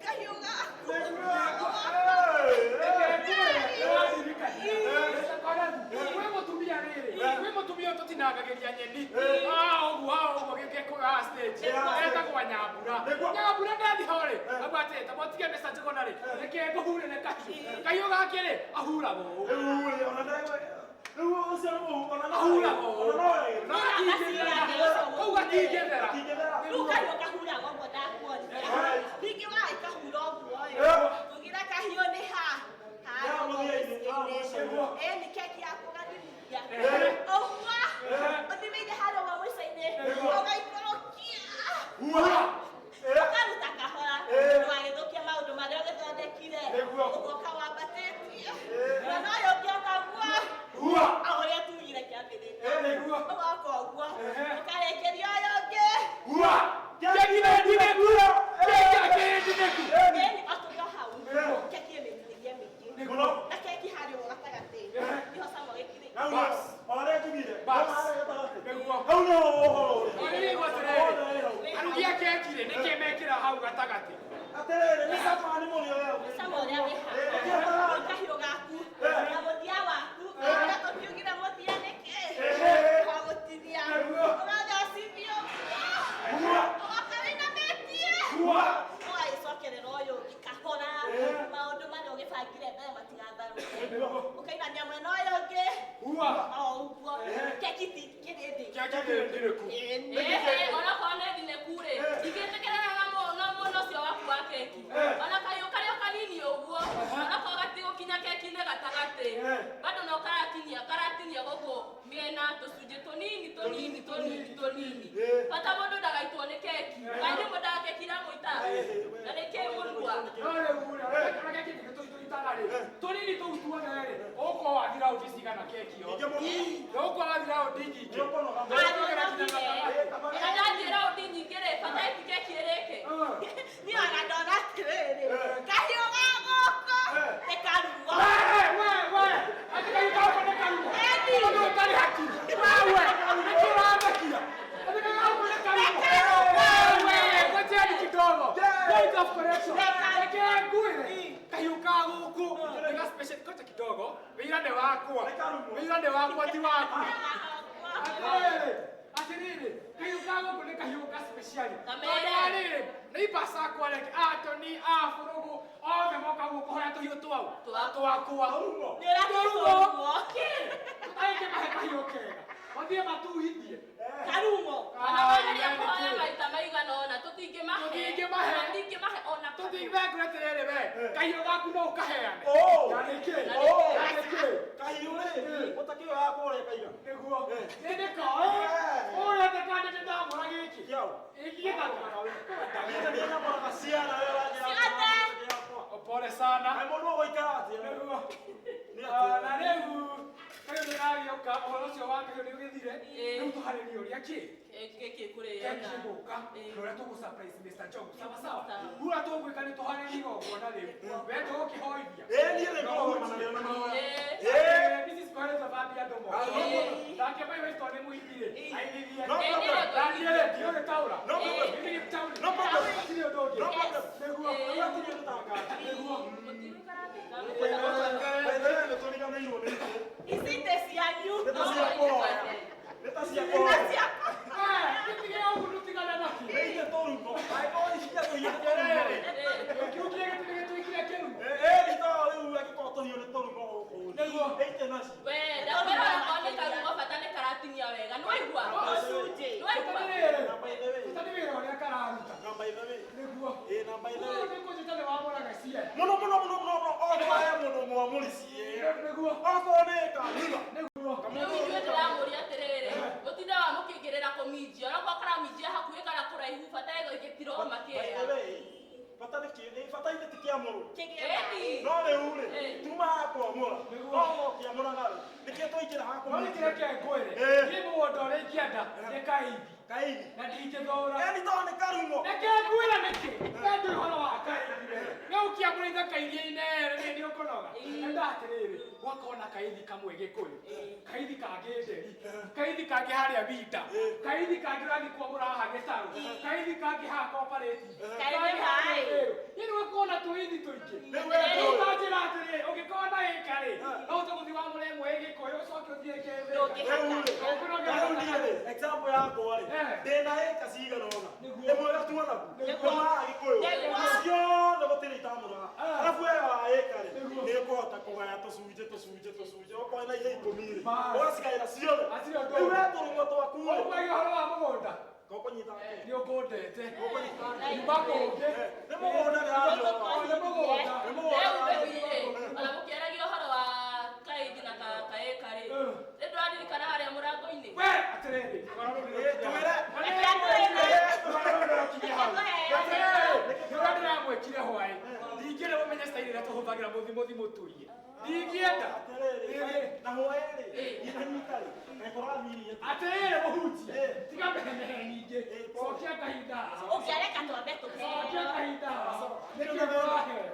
kahiũ gaku. Kwĩ mũtumia rĩrĩ, kwĩ mũtumia tũtinangagĩria nyeni. Ah, ũguo ah, ũguo gĩkĩkũga stage. Etagwo Nyambura. Nyambura ndathi ho rĩ, agwa Ndauga atĩ ta motige mbeca njũgũna rĩ, reke ngũhure na kahiũ. Kahiũ gake rĩ, ahuragwo ũũ. Rĩu rĩ, ona ndegwa rĩu ũcio nĩ mũhu ona no Ahuragwo ũũ. ona no No gatingĩthera. Kau gatingĩthera. gatingĩthera. Rĩu kahiũ kahuraga ũguo ndakuonia. Ningĩ wagĩkahura ũguo ĩ, tugire kahiũ nĩ ha? Ya mũthia-inĩ, ya mũico-inĩ. Ĩ nĩ keki ya kũgathimithia. Ũguo, ũthimĩire harĩa ũguo mũico-inĩ, ũgaikũrũkia. Hura. Ũkaruta kahora, ndũgagĩthũkie maũndũ marĩa ũgĩthondekire. Ũgoka wambatĩtie. Na no ũyũ ũngĩ ũkaguo. Hura. O ũrĩa tugire kĩambĩrĩria. Nĩguo. Ũgoka ũguo, ũkarĩkĩria ũyũ ũngĩ. Hura. Keki nĩ ndinĩku. Keki akĩrĩ ndinĩku. Ĩni o tũrĩ o hau, keki ĩ mĩtinĩrie mĩingĩ. Mũno. Na keki harĩa ũguo gatagatĩ, nĩho cama wĩkĩrĩte. Hau nĩho, o harĩa njugire, Bas. hau harĩa gatagatĩ. Nĩguo. Hau nĩho ũhoro ũrĩ. O rĩrĩ igua atĩrĩrĩ, arugi a keki rĩ, nĩkĩ mekĩra hau gatagatĩ? Atĩrĩrĩ, nĩ cama nĩ mũrĩo we. Cama ũrĩa wĩ haha. Rĩu kahiũ gaku, na mũthia waku, ũrĩa tũkiugire mũthia nĩkĩ? Wa gũtinia. Ũgathecithia ũguo. Ũgoka wĩinamĩtie. Ũgagĩcokerera ũyũ ũngĩ kahora. Maũndũ marĩa ũgĩbangire mbere matigatharũke. Ũkainamia mwena ũyũ ũngĩ. Hua. O ũguo. Keki ti kĩrĩndĩ. Keki nĩ ndinĩku. Ĩni. Ehe, onakorwo nĩ ndinĩku rĩ, ndingĩtĩkĩrana na mũno ũcio waku wa keki. Ona kahiũ karĩa kanini ũguo, onakorwo gatigũkinya keki-inĩ gatagatĩ, bado no karatinia, karatinia gũkũ mĩena tũcunjĩ tũnini tũnini tũnini tũnini. Bata mũndũ ndagaitwo nĩ keki. Kaĩ nĩ mũndaga keki iramũita? Na nĩkĩ mũnua? No rĩu rĩ, ona keki nĩ tũitaga rĩ, tũnini tũu tuothe rĩ, ũgũkorwo wathi raundi cigana keki ĩyo? Ũgũkorwo wathi raundi nyingĩ. Ona ndathiĩ raundi nyingĩ rĩ, bata ĩti keki ĩrĩke. Niĩ ona ndona atĩrĩrĩ, kahiũ ga gũkũ nĩ karuo. We, we, we, atĩ kahiũ gakwa nĩ karuo. Mũndũ ũtarĩ hakiri. Wewe, nĩkĩ ũrathekia? Atĩ kahiũ gakwa nĩ karuo. Wewe, ngojeni kidogo. Point of correction. Reke ngwĩre, kahiũ ka gũkũ nĩ ga special. Ngoja kidogo. Wĩra nĩ wakwa. Wĩra nĩ wakwa ti waku. Atĩrĩrĩ, atĩrĩrĩ, kahiũ ka gũkũ nĩ kahiũ ka special. Tondũ wa rĩrĩ, neighbours akwa reke, Atoni, a Bũrũgũ, othe moka gũkũ kũhoya tũhiũ twao. Twakwa. Nĩ ũratũruo. Tũtangĩmahe kahiũ kega. Mathiĩ matuhithie. Karuo. Ona mageria kũhoya maita maigana ũna, tũtingĩmahe. Tũtingĩmahe. Tũtingĩmahe ona kamwe. Tũtingĩmahe atĩrĩrĩ we, kahiũ gaku no ũkaheane. Oh. Na nĩkĩ? Oh. Na nĩkĩ? Kahiũ rĩ, ũtakĩoyaga kũrĩa kaiga. Nĩguo. Nĩ ndĩkoĩ. Ũrĩa ndĩkandĩte ndamũra gĩkĩ. Kĩao. Ĩgĩthakaga we. Niĩ nĩ nyamũraga ciana we ũranjĩra. Ciothe. Pole sana. Kaĩ mũndũ ũgũikara atĩa? Nĩguo. Nĩ atĩa? Na rĩu kahiũ nĩ gagĩũka, ũhoro ũcio wa kahiũ nĩ ũgĩthire. Rĩu tũharĩrie ũrĩa kĩ? Keki ĩkũrĩo Keki na. ĩgũka, na ũrĩa tũgũ surprise Mr. Njogu. Sawa sawa. Sawa. Rĩu tũgwĩka nĩ tũharĩrie igongona rĩu. We tũgũkĩhoithia. Ĩĩ niĩ nĩ ngoragwo narĩo na mahoya. Ĩĩ. Mrs. Kohelet athambia andũ moko. Nake my wife tondũ nĩ mũini rĩ, ainithie. No problem. Na niĩ rĩ, ndiũĩ taũra. No problem. Niĩ ndĩ No problem. Hatirĩ ũndũ ũngĩ. No problem. Nĩguo. Rĩu hatirĩ ũndũ tanganja. Nĩguo. Mũtigũikara thĩ. By the way, nĩ tũriganĩirwo nĩ itĩ. Ici nĩ cianyu. Nĩ ta cia kũhoya. Nĩ ta cia Nĩ kũhoya. ciakwa. Gĩtige ũguo ndũtigane nakĩo. Nĩ itĩ tũrumo. Angĩkorwo ici cia tũhiũ nĩ tũrumo rĩ. Kĩu kĩrĩa gĩtũmire gĩtuĩkire kĩrumo. Ĩĩ nĩ tondũ rĩu angĩkorwo tũhiũ nĩ tũrumo gũkũ. Nĩguo. Nĩ itĩ nacio. We, ndakwĩra onakorwo nĩ karuo bata nĩ karatinia wega. Nĩ waigua? Tũcunjĩ. Nĩ waigua? Atĩrĩrĩ, Na by the way. ũtarĩ wĩra ũrĩa kararuta. Na by the way. Nĩguo. Ĩĩ na by the Ũyũ way. nĩ kũnjĩta nĩ wamũraga ciana. Mũno mũno mũno mũno mũno okorwo he mũndũ mwamũri ciĩ. Nĩguo. Okorwo nĩ kanitha. Nĩguo. Rĩu ithuĩ ndĩramũria atĩrĩrĩ, mũtinde wamũkĩingĩrĩra kũminjia, onakorwo karaminjia hakuhĩ kana kũraihu, bata ĩgĩtiroma By kĩega. the way, bata nĩ kĩ bata ithe ti kĩamũrwo. Ĩni. No rĩu rĩ, tuma haha kwamũra. No ũkĩamũraga rĩ, nĩkĩo twaingĩra haha No nĩ kũminjia. kĩrĩa kĩngwĩre. Ĩĩ. Niĩ mũgũnda ũrĩa ingĩenda nĩ kaindi. Kaigi. Na ndingĩthũra. Ĩni tondũ nĩ karumo. Reke ngwĩre nĩkĩ. We ndũĩ ũhoro wa kaindi we. We ũkĩamũra ithaka iria inene nĩ ũkũnoga. Enda atĩrĩrĩ, gwakorwo na kaithi kamwe Gĩkũyũ, kaithi kangĩ Nderi, kaithi kangĩ harĩa Winda, kaithi kangĩ ũrathiĩ kwamũra haha Gĩtarũ, kaithi kangĩ haha cooperative, Kaĩ nĩ kangĩ harĩa maĩ. Ĩrũ. Yaani gũkorwo na tũithi tũingĩ. Rĩu we ndũĩ. Rĩu ta njĩra atĩrĩrĩ, ũngĩkorwo na ĩka rĩ, no ũhote gũthiĩ wamũre ĩmwe ĩ Gĩkũyũ, ũcoke ũthiĩ ĩngĩ Thĩka. Rĩu rĩ, rĩu niĩ rĩ, example yakwa rĩ, Eh. ndĩna ĩka cigana ũna. Nĩguo. Ĩmwe Gatuanabu, Nĩguo. ĩmwe haha Gĩkũyũ. Nĩguo. Ciothe Ũgacigaya tũcunjĩ tũcunjĩ tũcunjĩ okorwo na ihe 10 rĩ ũgacigaĩra ciothe rĩu we tũrũng'o twaku rĩ Ũkwaria ũhoro wa mũgũnda Gũkũnyita kĩ? Nĩ ũkũndete. Gũkũnyita kĩ? Nyuma kũngĩ. Nĩ mũgũnda ndĩraria. Nĩ mũgũnda. Nĩ mũgũnda. Ona mũkĩaragia ũhoro wa kaĩngi na kaĩka rĩ, nĩ ndĩraririkana harĩa mũrango-inĩ. We, atĩrĩrĩ. Twĩre. Nĩ ũrĩa ndĩramwĩkire hwaĩ. Ndingĩenda mũmenye style ĩrĩa tũhũthagĩra mũthimũthi mũturie. Ndingĩenda. Atĩrĩrĩ, na hwaĩ rĩ, nyitanyita rĩ, kaĩ Atĩrĩrĩ mũhunjia, tiga mĩhemehe nyingĩ. Cokia kahinda. Ũngĩareka twambe tũheo. Cokia kahinda. Nĩkĩ ũraheo?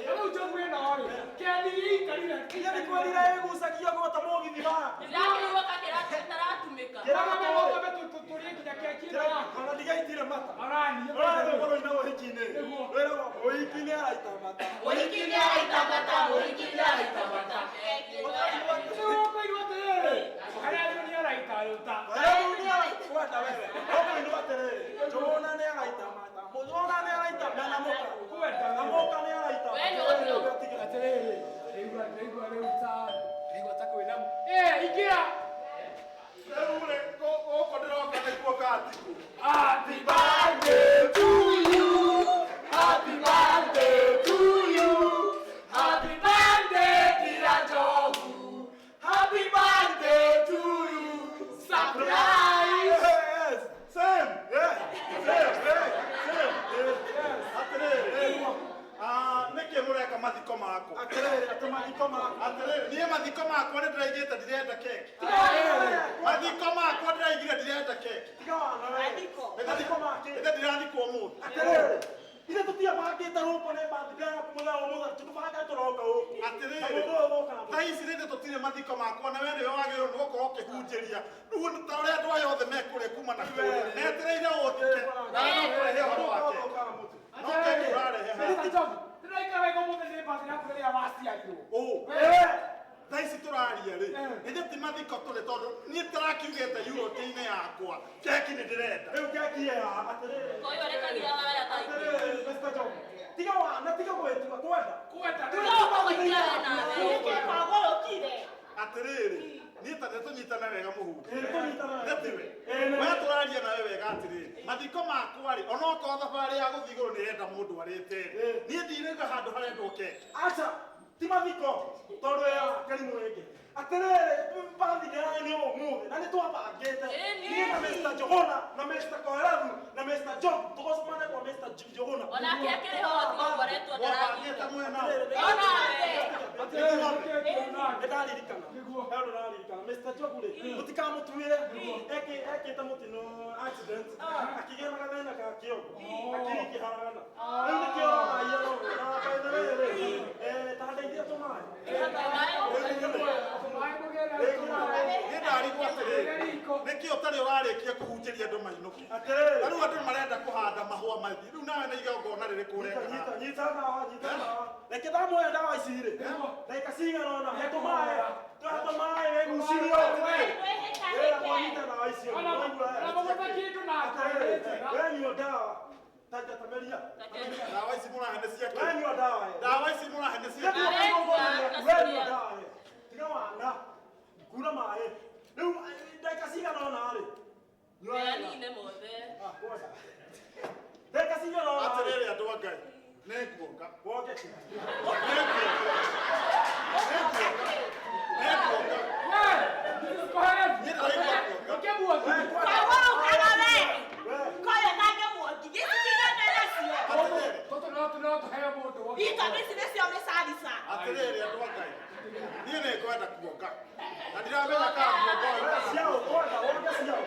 Rĩu njogu ĩno rĩ, kĩathi gĩikarire. Inya nĩ kwĩrira ĩgucagia gwata mũgithi waku. Ndĩrakĩigua karatumĩka. Twambe tũrĩe nginya keki ĩno yaku. Ona ndigaitire mata. Arani. Ũrathiĩ ũroina ũhiki-inĩ. Wĩragwo mũhiki-inĩ araita mata. Mũhiki-inĩ araita mata, mũhiki-inĩ araita mata. Rĩu ũkũigua atĩrĩrĩ, harĩa nĩ araita ruta. Kwenda wewe. Ũkũigua atĩrĩrĩ, Njũgũna nĩ araita mata. Mũjũgũna nĩ araita mena mũka. Kwenda Na mũka nĩ araita. We nĩ ũgũthiĩ. Atĩrĩrĩ, ndaigua rĩu ta ndaigua ta kwĩna. Ingĩra. Rĩu rĩ, gũkũ ndĩroka nĩkuo gatiku. Happy birthday to you. Happy birthday to you. Happy birthday dear Njogu. Happy birthday to you. Surprise. Yes. Same. Yeah. Same. Yeah. Same. Yes. Atĩrĩrĩ, nĩkĩ mũreka mathiko makwa? Atĩrĩrĩ, atĩ mathiko makwa. Atĩrĩrĩ, niĩ mathiko makwa nĩ ndĩraigĩte ndirenda keki. Mathiko makwa ndĩraigire ndirenda keki. Tiga wana we. Mathiko. Mathiko make. Nĩ ndĩrathikwo ũmũthĩ. Atĩrĩrĩ, ithe tũtiabangĩte rũkũ nĩ birthday yaku mũthenya ũmũthĩ tũtũbanga tũroka gũkũ. Atĩrĩrĩ, Na mũndũ ũyũ ũgũka na thaa ici rĩthĩ tũtirĩ mathiko makwa na we nĩwe wagĩrĩirwo nĩ gũkorwo ũkĩhunjĩria. Rĩu ta ũrĩa andũ aya othe mekũrĩa kuma na kũrĩa. Metereire ũthike. Nawe no kũrehe ũhoro wa keki. No keki ũrarehe haha. Ndĩraikara wega ũmũthĩ nĩ birthday yaku rĩrĩa waciarirwo. Thaa ici tũraria rĩ, nĩ ti mathiko tũrĩ tondũ niĩ ndĩrakiugĩte eulogy-inĩ yakwa keki nĩ ndĩrenda. Rĩu keki ĩ haha, atĩrĩrĩ. Koyo ũrekagia waya ta ingĩ. Atĩrĩrĩ, Mr. John. Tiga wana, tiga gwĩtua, kwenda. Kwenda. Ũgũikara nawe. Nĩkĩ kwagũrũkire? Atĩrĩrĩ, niĩ ta nĩtũnyitane wega mũhunjia. Ĩ, nĩtũnyitane wega. Nĩ tiwe? Ĩ, nĩ. We tũraria nawe wega atĩrĩrĩ, mathiko makwa rĩ, onokorwo thabarĩ ya gũthiĩ igũrũ nĩrenda mũndũ arĩte rĩ, niĩ ndirauga handũ harendwo keki. Aca, ti mathiko, tondũ ya kĩrimũ ĩngĩ. Atĩrĩrĩ, birthday nĩ ũmũthĩ, na nĩtwabangĩte. Niĩ na Mr. Njũgũna, na Mr. Koherathu, na Mr. John, tũgũcemania kwa Mr. Njũgũna. Onake akĩrĩ ho tiga ũkoretwo Mwabangĩte ndarathika. mwena ũ? Onawe. Nĩ ndaririkana. He ũndũ ndaririkana. Mr. Njogu rĩ, mũtikamũtuĩre. Ekĩte mũtino accident, akĩgĩa na gathĩna ka kĩongo, akiri ĩkĩharagana. Rĩu nĩkĩo ũrona aiyara ũguo. Na by the way rĩ, ta ndeithia tũmaĩ. Niĩ ndarigwo atĩrĩrĩ, nĩkĩ ũtarĩ ũrarĩkia kũhunjĩria andũ mainũke? Atĩrĩrĩ. Ta rĩu andũ marenda kũhanda mahũa mathiĩ. Rĩu nawe nĩ igongona rĩrĩkũ ũreka Nyita, haha? nyita ndawa, nyita ndawa. Reke ndamũhe ndawa ici rĩ. Ndagĩka cigana ũna, he tũmaĩ. Tũhe tũmaĩ, wĩgucirio. Wĩra kũnyita ndawa icio. Ona mũgũtha kĩndũ nake. Atĩrĩrĩ, wenyua ndawa. Ta tameria. Ndawa ici mũrahe nĩ cia kĩ? Wenyua ndawa ĩ. Ndawa ici mũrahe nĩ cia kĩ? Wenyua ndawa ĩ. Tiga wana. Kura maĩ. Rĩu ndagĩka cigana ũna rĩ. Nyua wega. Nine mothe. Ah, ngoja. Ndagĩka cigana ũna rĩ. Atĩrĩrĩ andũ a Ngai, nĩ nguonga. Woke. Nĩ nguonga. Nĩ nguonga. Nĩ nguonga. We, Niĩ ndĩraigua nguonga. ũkĩmuothi. Kwagũrũkaga we. We. Koyo ndangĩmuongi. Gĩci tigana nacio. Atĩrĩrĩ, Tũtũ no no tũheo mũndũ wothe. Itho ici nĩcio mĩcarica. atĩrĩrĩ andũ a Ngai, niĩ nĩ ngwenda kuonga. Na ndiramenya kana kuonga ũyũ. We ciao, kwenda, woke ciao.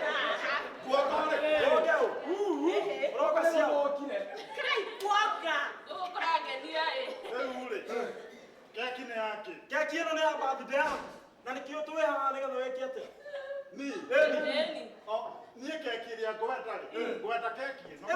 Kuonga rĩ, Woke ũ. Ũroka ciao. Wokire. Kai kuonga. Gũkũ kũrangenia ĩ. rĩu rĩ, keki nĩ yakĩ? Keki ĩno nĩ ya birthday yaku. Na nĩkĩo twĩ haha nĩgetha wĩke atĩa? Niĩ? Ĩni. Niĩ keki ĩrĩa ngwenda rĩ, ngwenda keki ĩno.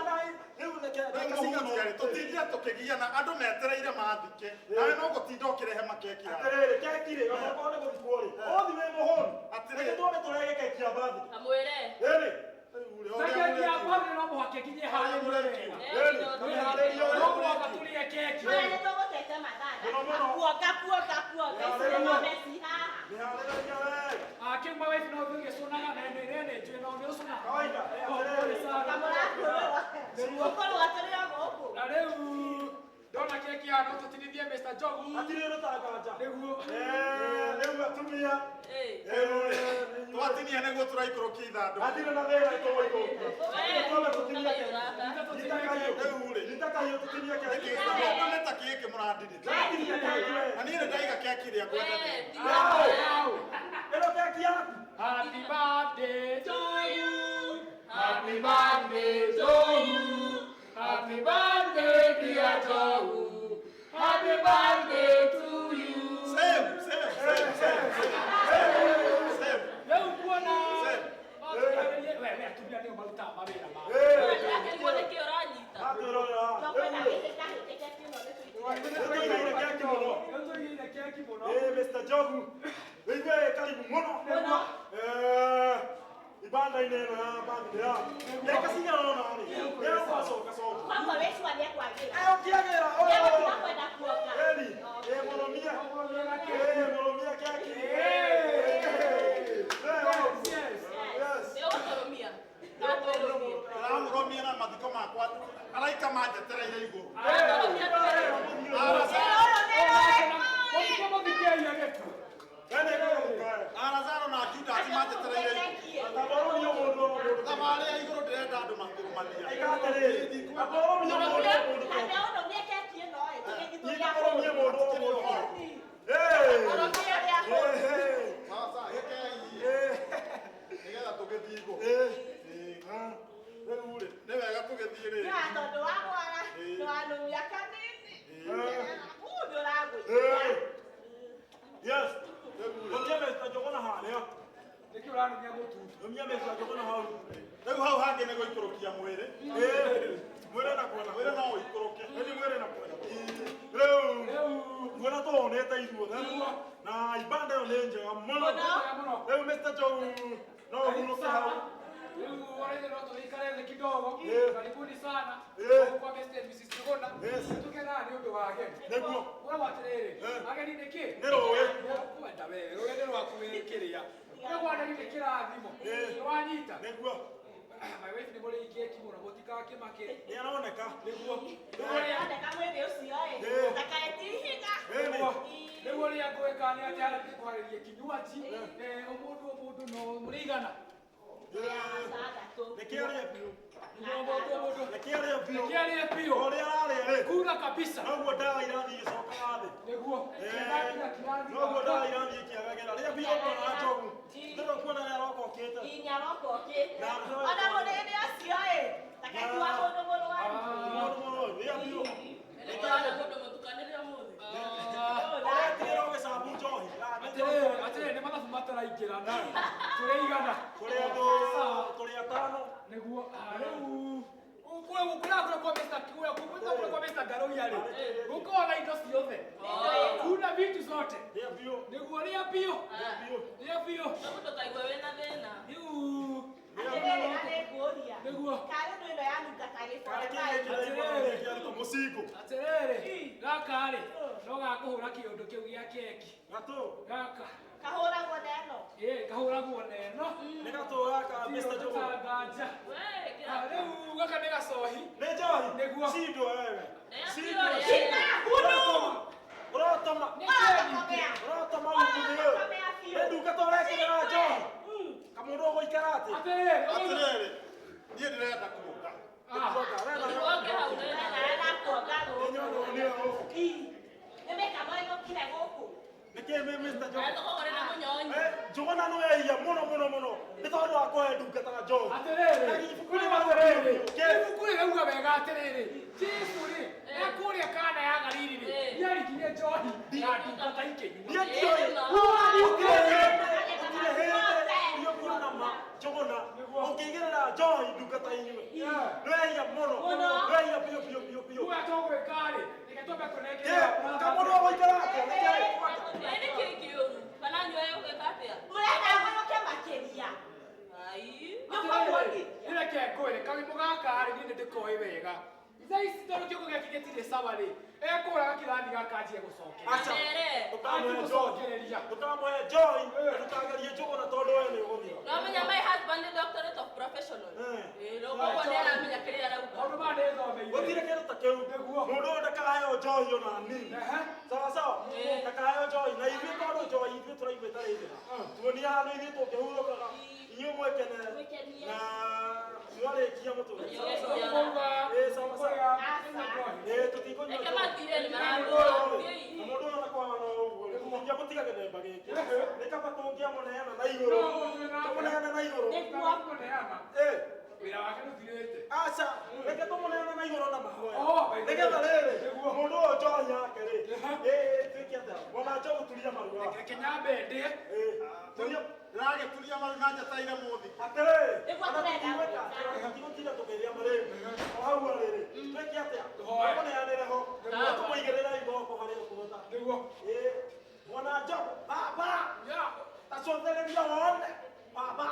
Rĩu mũhunjia rĩ, tũtindire tũkĩgiana, andũ metereire mathike. Nawe no gũtinda ũkĩrehe makeki haha. Atĩrĩrĩ, keki rĩ, ona okorwo nĩ gũthikwo rĩ, ũthi wĩ mũhũnu. Atĩrĩrĩ. Reke twambe tũrege keki ya birthday. Amwĩre. Ĩni. Rĩu rĩ, Na ũrĩa keki ya mũreka. Taũni no mũhaka ĩkinye harĩrio wega. No mũhaka tũrĩe keki. Maya nĩ tũgũtete mathaa. Mũno mũno. Kuonga kuonga kuonga. Ici nĩ ng'ombe ci haha. Mĩharĩrĩria wega. Kĩu my wife no ũthiĩ ũgĩcũnaga na ĩno ĩrĩa nĩ njũĩ no ũthiĩ ũcũnaga. Kawaida. Pole sana. Kamũrakũrũa. Ũkũrũa tũrĩ o gũkũ. Na rĩu ndona keki haha no tũtinithie Mr. Njogu. Hatirĩ rũtanganja. Nĩguo. Rĩu atumia. Twatinia nĩguo tũraikũrũkia ithandũkũ. Hatirĩ na thĩna tũgũikũrũkia. Twambe tũtinie keki. Nyita tũtinie keki. Rĩu rĩ, Nyita kahiũ tũtinie keki. kĩndũ nĩ ta gĩkĩ mũrandirika. Tũtinie keki we. Na niĩ nĩ ndaiga keki ĩrĩa ngwendete. Ĩno keki yaku. Happy birthday to you. Happy birthday to you. Happy birthday dear Joe. Happy birthday to you. Same, same, same, same, same. Same. Rĩu kuona Same. no tũkarĩrie we we atumia nĩo marutaga mawĩra mao. Nĩguo nĩkĩ ũranyita? Atwĩrorera. Tũkwenda gĩkĩ keki ĩno nĩ tũitire. Nĩtũigĩire keki mũno. Rĩu tũigĩire keki mũno. Mr. Njogu, wĩigue wĩ karibu mũno. Mũno. Ibanda-inĩ ĩno ya birthday yaku. Mĩaka cigana ũna rĩ, nĩegũcoka coka. Koguo wĩcua nĩekwagĩra. Ũkĩagĩra, Nĩegũtiga kwenda kuonga. Ĩni, mũrũmia. Mũrũmia keki. Yes, yes. Yes. Nĩũgũtũrũmia? Atũrũmie. Ndĩramũrũmia na mathiko makwa araika manjetereire igũrũ. Atũrũmia tũrĩ. Arazaro Ũyũ nĩ rũĩ. Mũthike mũthikei agĩkua. Arazaro na Judasi manjetereire igũrũ. Atamorũmia mũndũ o mũndũ. Thabarĩ ya igũrũ ndĩrenda andũ makũrũmania. Ĩka atĩrĩrĩ, amorũmia mũndũ o mũndũ. Kambe ũnũmie keki ĩno ĩ, tũgĩthiĩ tũrĩa Nyita mũrũmie mũndũ o mũndũ. Ũrũmie ũrĩa hũũ. Sasa gĩkei nĩgetha tũgĩthiĩ igũrũ. Rĩu rĩ, nĩ wega tũgĩthiĩ rĩ. Nĩ tondũ wagwara, nĩwanũmia kanini. Uu, nĩũragũithia. Yes. Rũmia Mr. Njuguna harĩa. Nĩkĩ ũranumia mũtutu? Rũmia Mr. Njuguna hau. Rĩu hau hangĩ nĩ gũikũrũkia mwĩrĩ. Mwĩrĩ na kwenda. Mwĩrĩ no ũikũrũke. Ĩni mwĩrĩ na kwenda. Rĩu Rĩu nguona tũhonete ithuothe. Na ibanda ĩyo nĩ njega mũno. Mũno. mũno. Rĩu Mr. Njogu no ũhurũke hau. Rĩu ona no tũgĩikare thĩ kidogo. Karibuni sana. Kwa Mr. and Mrs. Njuguna. Yes. Tũkenaga nĩ ũndũ wa ageni. Nĩguo. Ũrauga atĩrĩrĩ, ageni nĩ kĩ? Nĩ rũĩ. Kwenda wewe, rũĩ nĩ rwaku wĩ kĩrĩa. Ũrauga ageni nĩ kĩrathimo. Nĩwanyita? Nĩguo. My wife nĩ mũrĩi keki mũno, mũtikakĩmake. Nĩ aroneka. Nĩguo. Nĩũroneka mwĩrĩ ũcio ĩ, ndakae ti ihiga. Ĩni. Nĩguo rĩrĩa ngwĩka nĩ atĩ harĩa ndĩkwarĩrie kinywaji. O mũndũ no mũrĩigana. Ithathatũ. Nĩkĩ arĩe biũ. Nĩguo mũndũ o mũndũ. Nĩkĩ arĩe biũ. Nĩkĩ arĩe biũ. O ũrĩa ararĩa rĩ. Kura kabisa. Noguo ndawa irathiĩ igĩcokaga thĩ. Nĩguo. Noguo ndawa irathiĩ ikĩagagĩra. Rĩa biũ ndona Njogu. Ndĩrokuona nĩ aroka okĩte. Nginya aroka okĩte. Ona mũnene ũcio ĩ, ndakae wa mũndũ mũrwaru. Mũndũ mũrwaru. Rĩa biũ. Nĩndĩrona mũndũ mũtukanĩre ũmũthĩ. Ũretigĩra ũgĩcabu njohi. Atĩrĩrĩ, atĩrĩrĩ, nĩ mathabu mataraingĩrana. Tũrĩ igana. Tũrĩ andũ tũrĩ atano. Nĩguo, rĩu kũrĩa kwa Mr. kũrĩa kũrĩa kwa Mr. Ngaruiya rĩ, gũkoragwo na indo ciothe. Kuna vitu zote. Rĩa biũ. Nĩguo rĩa biũ. Rĩa biũ. Mũndũ ndũkaigue wĩna thĩna. Rĩu Atĩrĩrĩ, na nĩngũria. Nĩguo. Karĩ ũndũ ĩno yanunga ta gĩbore Karĩ maĩ. kĩĩ kĩraigua kĩarutwo mũcingo. Atĩrĩrĩ, gaka rĩ, no gakũhũra kĩũndũ kĩu gĩa keki. Gatũ. Gaka. Kahũragwo na ĩno. Ĩ, kahũragwo na ĩno. Nĩ gatũ gaka Mr. Njuguna. Nganja. We, kĩra. Rĩu gaka nĩ gacohi. Nĩ njohi. Nĩguo. Cindwo wewe. Cindwo. Shida, hunu. Ũrotoma. Nĩ keki. Ũrotoma umuthĩ ũyũ. Nĩ ndungata ũrekĩrĩra njohi. Kamũndũ ũgũikara atĩ. Atĩrĩrĩ, Atĩrĩrĩ, niĩ ndĩrenda kuonga. Ndũkonge hau nena. Arenda kuonga gũkũ. Nĩ nyono nĩ ũũ. Nĩ mĩkamo ĩnũkire gũkũ. Nĩkĩ Mr. Njuguna? Tũkũgũrĩra mũnyonyi. Njuguna nĩ wehia mũno mũno mũno nĩ tondũ wa kũhe ndungata njohi. Atĩrĩrĩ, Ibuku rĩ atĩrĩrĩ, ibuku rĩrauga wega atĩrĩrĩ, Jesũ rĩ, ekũrĩa Kana ya Galili rĩ, nĩarikirie njohi na ndungata ikĩnyua. Niĩ ndiũĩ. Gũtirĩ hĩndĩ, gũtirĩ hĩndĩ niĩ nguona ma Njuguna ũngĩigĩrĩra njohi ndungata inyue. Nĩ wehia mũno. Mũno. Nĩ wehia biũ biũ biũ biũ. Rĩu ũrĩa tũgwĩka rĩ, reke twambe tũnengere Kamũndũ ũgũikara atĩa? Nĩkĩ? Ĩ nĩ kĩĩ kĩũru? Kana nyue ũgwĩka atĩa? Mũrenda ngũrũke makĩria. Ai. Nĩ Tũkũmuongithia. Reke ngwĩre kawĩmũ gaka rĩ niĩ nĩndĩkoĩ wega. Thaa ici tondũ kĩongo gĩake gĩtirĩ sawa rĩ, ekũraga kĩrathi gaka anjie gũcokeria. Aca. Mere. Ndũkamũhe njohi. Gũcokereria. Ndũkamũhe njohi, na ndũkagerie njũgũna tondũ we nĩ ũgũthira. No menya my husband is doctorate of professional. Eh. Ĩĩ, rĩu koguo nĩ aramenya kĩrĩa arauga. Maũndũ maya nĩthomeire. Gũtirĩ kĩndũ ta kĩu. Nĩguo. Mũndũ ũyũ ndakaheo njohi ona nini. Ehe. Sawa sawa. Eh. Ndakaheo njohi na ithuĩ tondũ njohi ithuĩ tũraigua ĩtarĩ njega. Tuonie handũ ithuĩ tũngĩhurũkaga. Inyuĩ mwĩkenere. Mwĩkenie. Na mwarĩkia mũtũre. Sawa, Sawa sawa. Kũuga, Eh, sawa, sawa. kũrĩa, kũnyua njohi. Eh, tũtikũnyua Reke njohi. mathire nĩ Mũndũ mararũa. ũyũ rĩ, na mũndũ ũyũ ona na ũguo rĩ, tũtingĩamũtiga gĩthemba gĩkĩ. Nĩ kaba tũngĩamũneana na igũrũ. Tũmũneane na igũrũ. Nĩguo kũneana. Eh. Wĩra wake ndũthirĩte. Aca, reke tũmũneane na igũrũ na mahoya. Oh, by the way. Nĩgetha rĩrĩ, Nĩguo. mũndũ ũyũ njohi yake rĩ, ĩ tuĩke atĩa? Mwana njogu turia maru haha. Reke nyambe ndĩe. Ĩ, turia Ndĩragĩturia maru na njataire mũthĩ. atĩrĩrĩ, Nĩguo ona tũrenda tũtigwĩka gwĩka. atĩ, tũtigũtinda tũkĩrĩa marĩu. O hau rĩrĩ, twĩke atĩa? Tũhoe. Tũmũneanĩre ho, na tũmũigĩrĩre igoko harĩa ũkũhota. Nĩguo. Ĩ, mwana njogu, baba, Ya. ta cothereria wone, baba.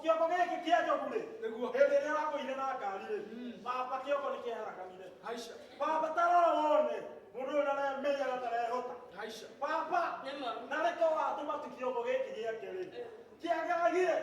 Kĩongo gĩkĩ kĩa njogu rĩ, Nĩguo. hĩndĩ ĩrĩa aragũire na ngari rĩ, baba kĩongo nĩ kĩaharaganire. Haisha. Baba tarora wone, mũndũ ũyũ ndaremĩaga ndarehota. Haisha. Baba, Nĩma. na rĩko watũma tu kĩongo gĩkĩ gĩake rĩ, kĩagagire.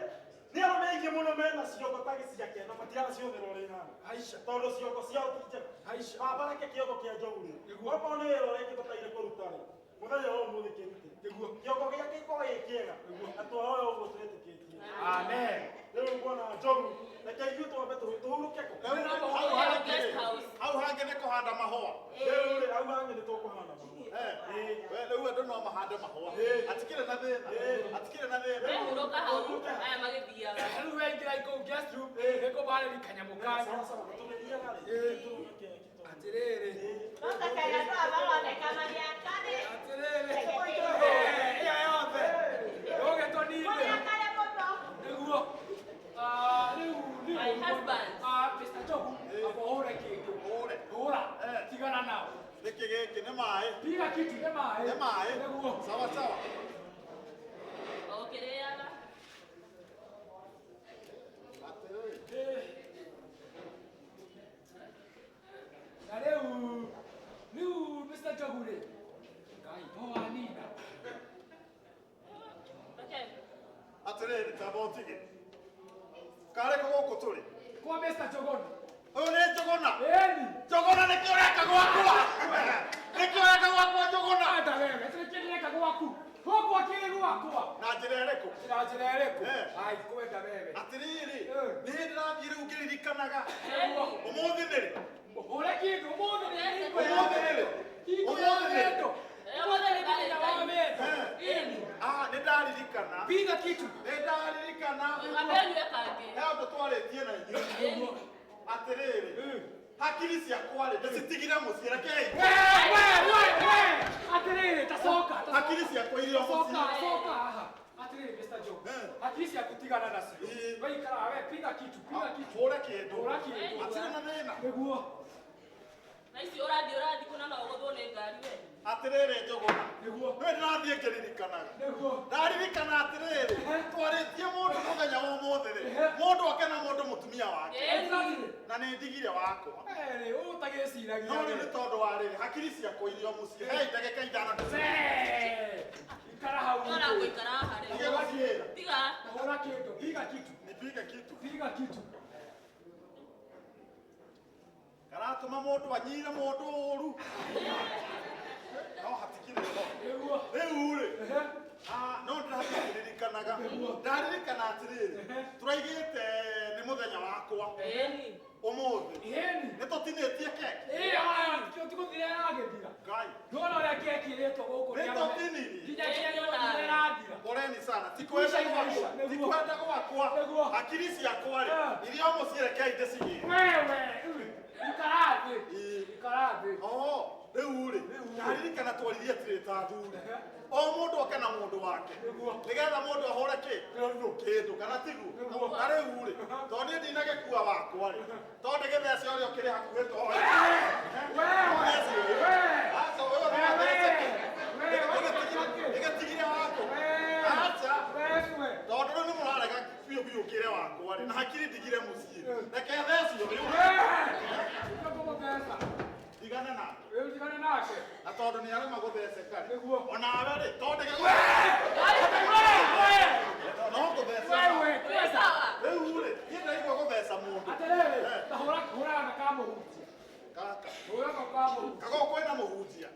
Nĩ arũme aingĩ mũno mena ciongo ta ciake na matiraciũthĩra ũrĩa ihana. Haisha. Tondũ ciongo ciao ti njega. Haisha. Baba reke kĩongo kĩa njogu rĩ, Nĩguo. okorwo nĩ wĩra ũrĩa kĩbataire kũruta rĩ, mũthenya wa ũmũthĩ kĩrute. Nĩguo. Kĩongo gĩake gĩkorwo gĩ kĩega, Nĩguo. na twahoya ũguo twĩtĩkĩtie. Amen. Rĩu bwana njogu, reke ithuĩ twambe tũhurũke kũ. Rĩu hau Guest hangĩ rĩ, house. hau hangĩ nĩ kũhanda mahũa. Rĩu rĩ, hau hangĩ nĩ tũkũhanda mahũa. Eh, we rĩu andũ no mahande mahũa. Hatikĩrĩ na thĩna. Hatikĩrĩ na thĩna. Mehurũka hau, aya magĩthiaga. Rĩu weingĩra kũu guest room, nĩngũbarĩria kanyamũ kanyu. Sawa sawa, tũgĩthiaga rĩ, tũrũme keki tondũ. Atĩrĩrĩ. No ta kaĩ andũ aya maroneka marĩ akare. Atĩrĩrĩ. Ĩyo yothe. Ũgĩtũnine. Marĩ akare mũno. Nĩguo. Ah, rĩu rĩu. My husband. Ah, Mr. Njogu, amba ũhũre kĩndũ. Hũre. Hũra. Eh. Tigana nao. Nĩkĩ gĩkĩ nĩ maĩ. Piga kitu nĩ maĩ. Nĩ maĩ. Nĩguo. Sawa sawa. O ũkĩrĩaga. Atĩrĩrĩ. Na rĩu rĩu Mr. Njogu rĩ. Ngai, no wanina. Reke. Atĩrĩrĩ, tamba ũtige. Karĩ kũ gũkũ tũrĩ? Kwa Mr. Njogona. Ũyũ nĩ Njũgũna. Ĩni. Njũgũna nĩkĩ ũreka gwakwa? Nĩkĩ ũreka gwakwa Njũgũna? Ata wewe, tũrĩkĩ ndĩreka gwaku. Gũkũ akĩrĩ gwakwa. Na njĩra ĩrĩkũ? Na njĩra ĩrĩkũ? Eh. Ai, kwenda wewe. Atĩrĩrĩ, Eh. nĩ hĩndĩ ndĩrathiĩ rĩu ngĩririkanaga. Ĩni. Ũmũthĩ nĩ rĩ? Hũra kĩndũ ũmũthĩ nĩ hingo ya Ũmũthĩ nĩ rĩ? Hingo ya Ũmũthĩ nĩ rĩ? wendo. Ũmũthĩ nĩ Mũthenya wa wendo. Eh. Ĩni. Ah, nĩ ndaririkana. Piga kitu. Nĩ ndaririkana. Ambe ũnyue kangĩ. He ũndũ twarĩtie na inyuĩ. Ĩni. Atĩrĩrĩ, hakiri ciakwa rĩ, ndĩcitigire mũciĩ, rekei. We, we, we, we. Atĩrĩrĩ, ta coka. ta Hakiri ciakwa iria Coka, mũciĩ. coka haha. Atĩrĩrĩ, Mr. Joe. Eh. Hakiri ciaku tigana nacio. Ĩ. We ikara we, piga kitu, piga kitu. Hũre kĩndũ. Hũra kĩndũ. Hatirĩ na thĩna. Nĩguo. Na ici ũrathiĩ ũrathiĩ kũna no ũgũthwo nĩ ngari we. Atĩrĩrĩ, Njũgũna. Nĩguo. Nĩ ndĩrathiĩ ngĩririkanaga. Nĩguo. Ndaririkana atĩrĩrĩ, twarĩtie mũndũ mũthenya wa ũmũthĩ rĩ, mũndũ oke na mũndũ mũtumia wake, Ĩni. na nĩ ndigire wakwa. Ĩrĩ, ũtagĩciragia. No rĩu nĩ tondũ wa rĩrĩ, hakiri ciakwa iria mũciĩ, hei ndagĩka ithano We, ikara hau. Ndona ngũikara haha rĩ. Ndige gũciĩra. Tiga. Hũra kĩndũ, piga kitu. Nipige kitu. Piga kitu. Karatũma mũndũ anyire mũndũ ũru. No hatikĩrĩ ũhoro. Nĩguo. Rĩu rĩ, Ehe. ah, no ndĩrathiĩ ngĩririkanaga. Ndaririkana atĩrĩrĩ, tũraigĩte nĩ mũthenya wakwa Ĩni. ũmũthĩ. Ĩni. Nĩ tũtinĩtie keki. Ĩ, aya, tũtigũthira ĩragĩthira. Ngai. Ndona ũrĩa keki ĩrĩtwo gũkũ Nĩ nĩ arũme. tũtinirie. Nginya nginya nĩ wonire ĩrathira. Poleni sana. Tikwenda gwakwa. Nĩguo. Tikwenda gwakwa. Nĩguo. Hakiri ciakwa rĩ, Eh. iria mũciĩ rekei ndĩcigĩre. Wewe, ikara thĩ. Ĩ. Ikara thĩ. Oo, rĩu rĩ, ndaririkana twaririe atĩrĩ ta athuri. O mũndũ oke na mũndũ wake. Nĩguo. Nĩgetha mũndũ ahũre kĩ? Kĩndũ kana tiguo? Nĩguo. Na rĩu rĩ, tondũ niĩ ndinagĩkua wakwa rĩ, tondũ ndĩgĩthece ũrĩa ũkĩrĩ hakuhĩ to. Wewe. We. Aca, ũyũ nĩ athece kĩ? Ndĩgĩtigire wakwa. We. Aca. Wewe. Tondũ rĩu nĩ mũrarega biũ biũ ũkĩre wakwa rĩ na hakiri ndigire mũciĩ reke thecio rĩu Tũkũmũtheca. tigana nake Rĩu tigane nake. na tondũ nĩ arema gũtheceka rĩ Nĩguo. onawe rĩ tondege no gũtheca Wewe, Wĩ sawa. rĩu rĩ niĩ ndaigua gũtheca mũndũ Atĩrĩrĩ, ta hũra hũra gaka ka mũhunjia. Gaka Hũra gaka ka mũhunjia. kago kwĩna mũhunjia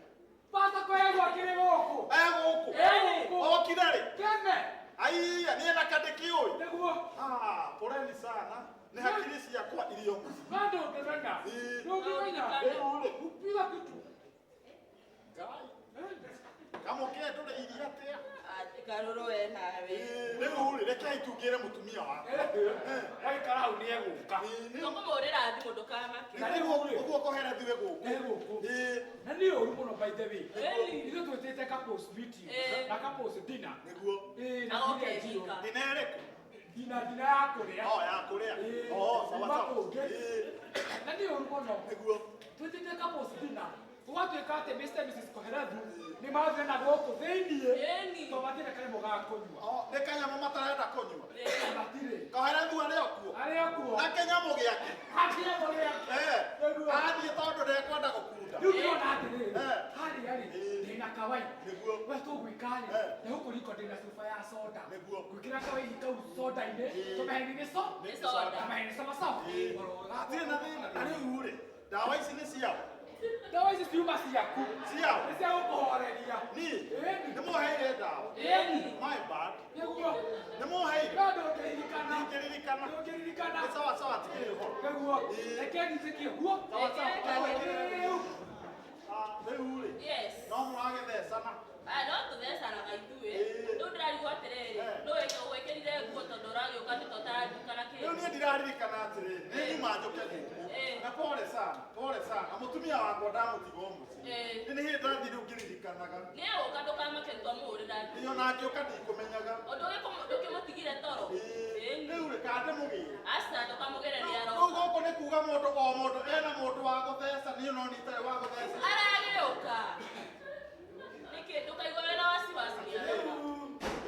Pasta kwĩragwo akĩrĩ gũkũ. e gũkũ E gũkũ. okire rĩ Kene. aiya niĩ na kandĩkĩũĩ Nĩguo. Ah, poleni sana nĩ hakiri ciakwa irio mũciĩ Bado ũngĩmenya. Ĩĩ. Ndũngĩmenya. Rĩu rĩ Kupiga kitu. Ngai kamũkĩ ndũrĩ iria atĩa Karũrũ we nawe. Ĩĩ, rĩu rĩ rekei tungĩre mũtumia wakwa Agĩikara hau nĩ egũka. Tũkũmũhũrĩra thimũ ndũkamake. Na rĩu rĩ, ũguo koherethiwe gũkũ Nĩ gũkũ. Ĩĩ, Na nĩ ũru mũno by the way. Ĩni. Ithuĩ twĩtĩte couples meeting Ĩĩ. na couples dinner. nĩguo Ĩĩ, na Agoke dinner njirũ. eka. ndina ĩrĩkũ Dinner dinner ya kũrĩa. o ya kũrĩa Ĩĩ, o sawa kuma sawa kũngĩ. Ĩĩ, Na nĩ ũru mũno. nĩguo Twĩtĩte couples dinner. Gũgatuĩka atĩ Mr. and Mrs. Koherethu nĩ mathiĩ na gũkũ thĩiniĩ. Ĩni. Tondũ matirĩ kanyamũ ga kũnyua. O, nĩ kanyamũ matarenda kũnyua Matirĩ. koherethu arĩ o kuo Arĩ o kuo. na kĩnyamũ gĩake Hatirĩ mũrĩa. Eh, Nĩguo. athiĩ tondũ ndekwenda gũkunda Rĩu ndĩrona atĩrĩrĩ, Eh. harĩa rĩ, Ĩĩ. ndĩna kawaii. Nĩguo. We tũgwĩka rĩ, Eh. na gũkũ riko ndĩna cuba ya soda. Nĩguo. Ngwĩkĩra kawaii kau soda-inĩ, Ĩĩ. tũmahe nĩ so. Nĩ soda. Tũmahe nĩ sama sawa. Ĩĩ. Oro wega. hatirĩ na thĩna na rĩu rĩ ndawa ici nĩ ciao Ndawa ici ciuma ciaku. ciao Nĩ cia gũkũhoreria. niĩ Ĩni. nĩ mũheire ndawa Ĩni. my bad Nĩguo. nĩ mũheire No ndũngĩririkana. ndingĩririkana Ndũngĩririkana. nĩ sawa sawa tigĩrĩ ũhoro Nĩguo. Ĩĩ. Reke njĩtĩkie guo. sawa sawa Rĩu. Ah, rĩu rĩ Yes. no mũragĩthecana Ah, no tũthecanaga ithuĩ. Ĩĩ. Rĩu ndĩrarigwo atĩrĩrĩ, Eh. nũ wĩkĩrire nguo tondũ ũragĩũka nĩ ta ũtararirikana rĩu kĩndũ. niĩ ndiraririkana atĩrĩrĩ nĩ nyuma njũke gũkũ Ĩĩ. na pole sana pole sana mũtumia wakwa ndamũtiga o mũciĩ Ĩĩ. nĩ hĩndĩ ndathiĩ rĩu ngĩririkanaga Nĩ egũka ndũkamake twamũhũrĩra thimũ. ĩyo na ngĩũka ndikũmenyaga Ũndũ ndũkĩmũtigire toro. Ĩĩ, Ĩni. rĩu rĩ kandĩmũgĩre Aca ndũkamũgereria rĩu aroka. gũkũ nĩ kuga mũndũ o mũndũ ena mũndũ wa gũtheca niĩ no nĩ itarĩ wa gũtheca Aragĩũka. Nĩkĩ ndũkaigua wĩna wasiwasi nĩ aroka.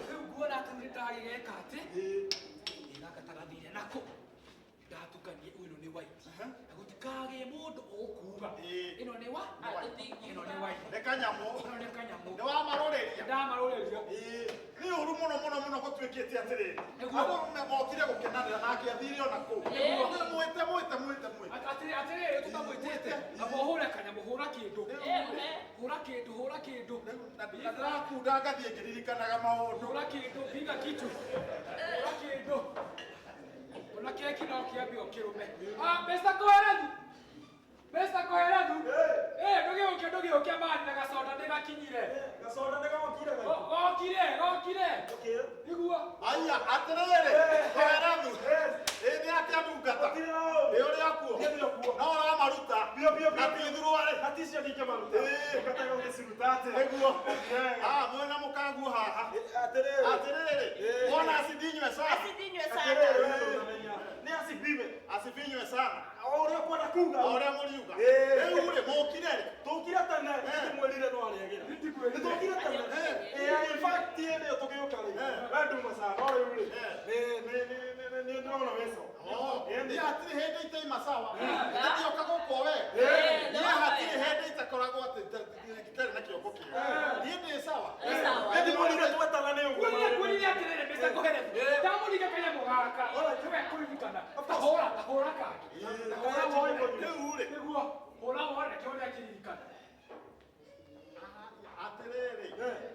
Rĩu nguona atĩ nĩ ndagĩgeka atĩ Ĩĩ. gaka tagathire nako ndatukanie ĩno nĩ white na gũtikagĩe mũndũ ũkuga Ĩĩ. ĩno nĩ wa Ah, tũtingiuga. ĩno nĩ white nĩ kanyamũ ĩno nĩ kanyamũ nĩ wamarũrĩria ndamarũrĩria Ĩĩ, nĩ ũru mũno mũno mũno gũtuĩkĩte atĩrĩrĩ Nĩguo. andũ mokire gũkenanĩra nake athire ona kũu Ĩĩ. mwĩte mwĩte mwĩte mwĩte atĩrĩrĩ tũtamwĩtĩte amba ũhũre kanyamũ hũra kĩndũ Ĩ, mũhe. hũra kĩndũ hũra kĩndũ na ndĩrakunda ngathiĩ ngĩririkanaga maũndũ hũra kĩndũ piga kitu hũra kĩndũ ona keki no kĩambe ũkĩrũme. Ah, Mr. Koherethu. Mr. Koherethu. Eh, ndũgĩũke ndũgĩũke mani na gacoda nĩgakinyire. Gacoda nĩ gokire gaitũ. Gokire gokire. Okay. Nĩguo. Aya, atĩrĩrĩ, Koherethu. Ĩ nĩ atĩa ndungata? Gũtirĩ na ũũru. Ĩ ũrĩ o kuo? Niĩ ndĩ o kuo. No ũramaruta. Biũ, biũ, biũ. Na ti thuruarĩ. Na ti icio ndingĩmaruta. Ĩĩ. Ngataga gũgĩciruta atĩa? Nĩguo. Wega. Ah, mwĩna mũkanguo haha. Atĩrĩrĩ. Atĩrĩrĩ, Ĩĩ. mbona asidinywe sana? Asidinywe sana. Atĩrĩrĩ, wee ndũnamenya. Nĩ asibiwe. Asifinywe sana. O ũrĩa ũkwenda kuga. O ũrĩa mũriuga. Ĩĩ. Rĩu rĩ, mũkire rĩ? Tũkire tene, nĩndĩmwĩrire no arĩagĩra. Nĩtũkire tene. Eh. Ĩĩ, in fact, hĩndĩ ĩyo tũgĩũka rĩ, Eh. we nduma sana, no rĩu rĩ, Eh. nĩ ndĩrona wĩ sawa. Oh, Ĩĩ. niĩ hatirĩ hĩndĩ itaima sawa. Ndĩtioka gũkũ we. Ĩĩ, Niĩ no hatirĩ wega. hĩndĩ itakoragwo atĩ itarĩ na kĩongo kĩega. Niĩ ndĩ sawa. Wĩ sawa. Nĩndĩmwĩrire twetana nĩ ũguo. Kwĩrire kwĩrire atĩrĩrĩ Mr. Koherethu. Ndamũringa kanyamũ gaka. Nĩwe kũririkana. Tahũra tahũra kangĩ. Tahũra wone. Rĩu rĩ, Nĩguo. Hũra wone kĩũria kĩririkana. atĩrĩrĩ,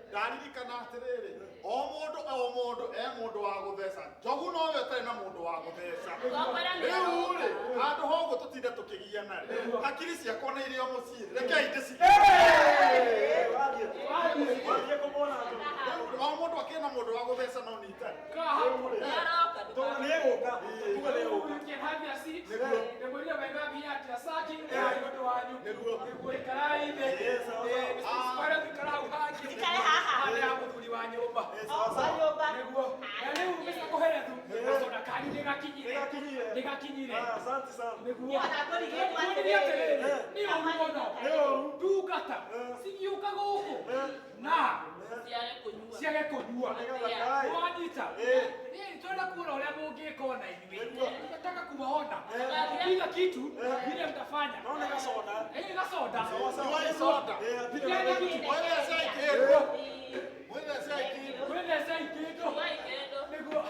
ndaririkana atĩrĩrĩ, o mũndũ o mũndũ e mũndũ wa gũtheca. Njogu nowe ũtarĩ na mũndũ wa gũtheca. Twakwĩra nĩ Rĩu rĩ, aroka. handũ ha ũguo tũtinde tũkĩgiana rĩ, hakiri ciakwa nĩ irĩ o mũciĩ. Rekei ndĩci. Ĩĩ, wathiĩ. Wathiĩ kũmwona Njogu. Rĩu o mũndũ akĩrĩ na mũndũ wa gũtheca no nĩ itarĩ. Kaha. Nĩ aroka Tondũ ndũkamake. nĩ egũka. Tuge nĩ egũka. You can have your seat. Nĩguo. Ndĩmwĩrire wega nginya atĩ asaki nĩ ũndũ wanyu. Nĩguo. Nĩguo ikarai thĩ. Ĩĩ, sawa, sawa. Ĩĩ, Mr. Koherethu ikara hau hangĩ. Ikare haha. Haha ya mũthuri wa nyũmba. Ĩĩ, sawa, sawa. Wa nyũmba. Nĩguo. Na rĩu Mr. Koherethu, gacoda kanyu nĩgakinyire. Nĩgakinyire. Nĩgakinyire. Ah, asante sana. Nĩguo. Niĩ ona ngũrigĩtwo Ngũrigĩtwo atĩrĩrĩ. atĩrĩrĩ, nĩ ũru mũno. Nĩ ũru. Ndungata cigiũka gũkũ na Ciage kũnyua. ciage kũnyua. Nĩgetha Wanyita. Ĩĩ. Niĩ twenda kuona ũrĩa mũngĩka ona kitu vile mtafanya. No nĩ gacoda. Ĩĩ gacoda. Sawa sawa. Nyuai soda. Eh, hatirĩ na Pigeni kitu. Mwethece ikĩndũ. Mwethece ikĩndũ. Mwethece ikĩndũ. Nĩguo.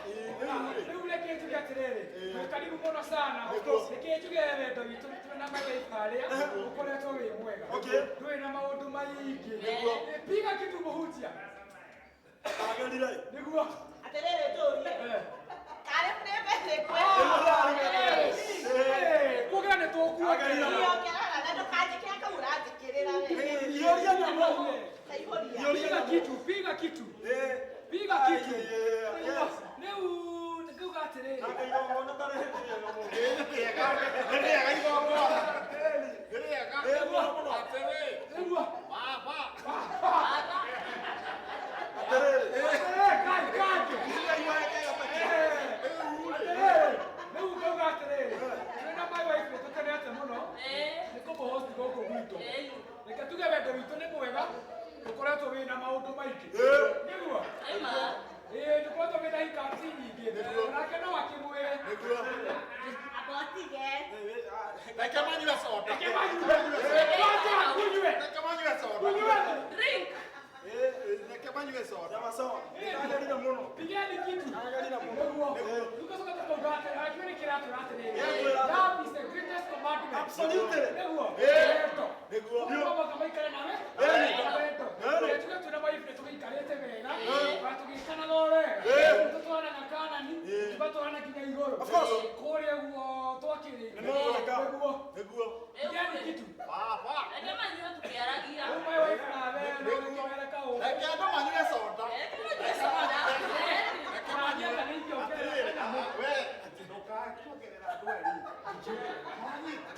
Rĩu reke njuge atĩrĩrĩ, karibu mũno sana. Reke njuge wendo witũ twĩna my wife harĩa ũkoretwo wĩ mwega. Okay. Ndũrĩ na maũndũ maingĩ. Piga kitu mũhunjia. Agerire. Nĩguo. Atĩrĩrĩ njũrie. Karĩ mbere kwĩ. Kuongerera nĩ tũkuongerera. Ongerera na ndũkanjĩkĩre kau ũranjĩkĩrĩra we. Iyũria nyamũ. Kaihũria. Piga kitu, piga kitu. Eh. Piga kitu. Yes. Rĩu ngauga atĩrĩrĩ. Na kaigongona tarĩ hĩndĩ ĩyo mũno. Ĩĩ nĩ rĩega. Nĩ rĩega igongona. Nĩ rĩega. Ĩĩ mũno mũno. Atĩrĩ. Nĩguo. Baba. Atĩrĩrĩ. Kai kai. Iria iweke gataki. Atĩrĩrĩ. Rĩu ngauga atĩrĩrĩ. Twĩna my wife nĩ tũkenete mũno. Nĩ kũmũhost gũkũ gwitũ. Reke tuge wendo witũ nĩ mwega. Ũkoretwo wĩna maũndũ maingĩ. Nĩguo. Ĩĩ nĩũkoretwo wĩna hiccups nyingĩ. Nake no akĩmwĩre. Nĩguo. Amba ũtige. Reke manyue soda. Reke manyue. Kwanza kunywe. Reke manyue soda. Kunywe. Drink. Reke manyue soda. Sawa sawa. Nĩkagerire mũno. Pigeni kitu. Nĩkagerire mũno. Nĩguo. Tugacoka tukauga atĩrĩ, akiuga nĩ kĩratwĩra atĩrĩrĩ. Kĩratwĩra atĩrĩ. Love is the greatest commandment. Absolutely. Nĩguo. Ĩĩ. Wendo. Nĩguo. No mũhaka maikare nawe. Ĩĩ. Wendo. Ĩĩ. Tuge twĩna wife nĩ tũgĩikarĩte wega. Ona tũgĩikanaga o wega. Tũtwaranaga Kanani, tũgatwarana nginya igũrũ. Of course. Kũrĩa guo twakĩrĩte. Nĩmaroneka. Nĩguo. Nĩguo. Pigeni kitu. Baba. Reke manyue tũkĩaragia. Rĩu my wife nawe no ũgĩtware kaũndũ. Reke andũ manyue soda. Reke manyue soda. Reke manyue. Atĩrĩrĩ, we atĩ ndũkae kuongerera andũ erĩ. Wanyita.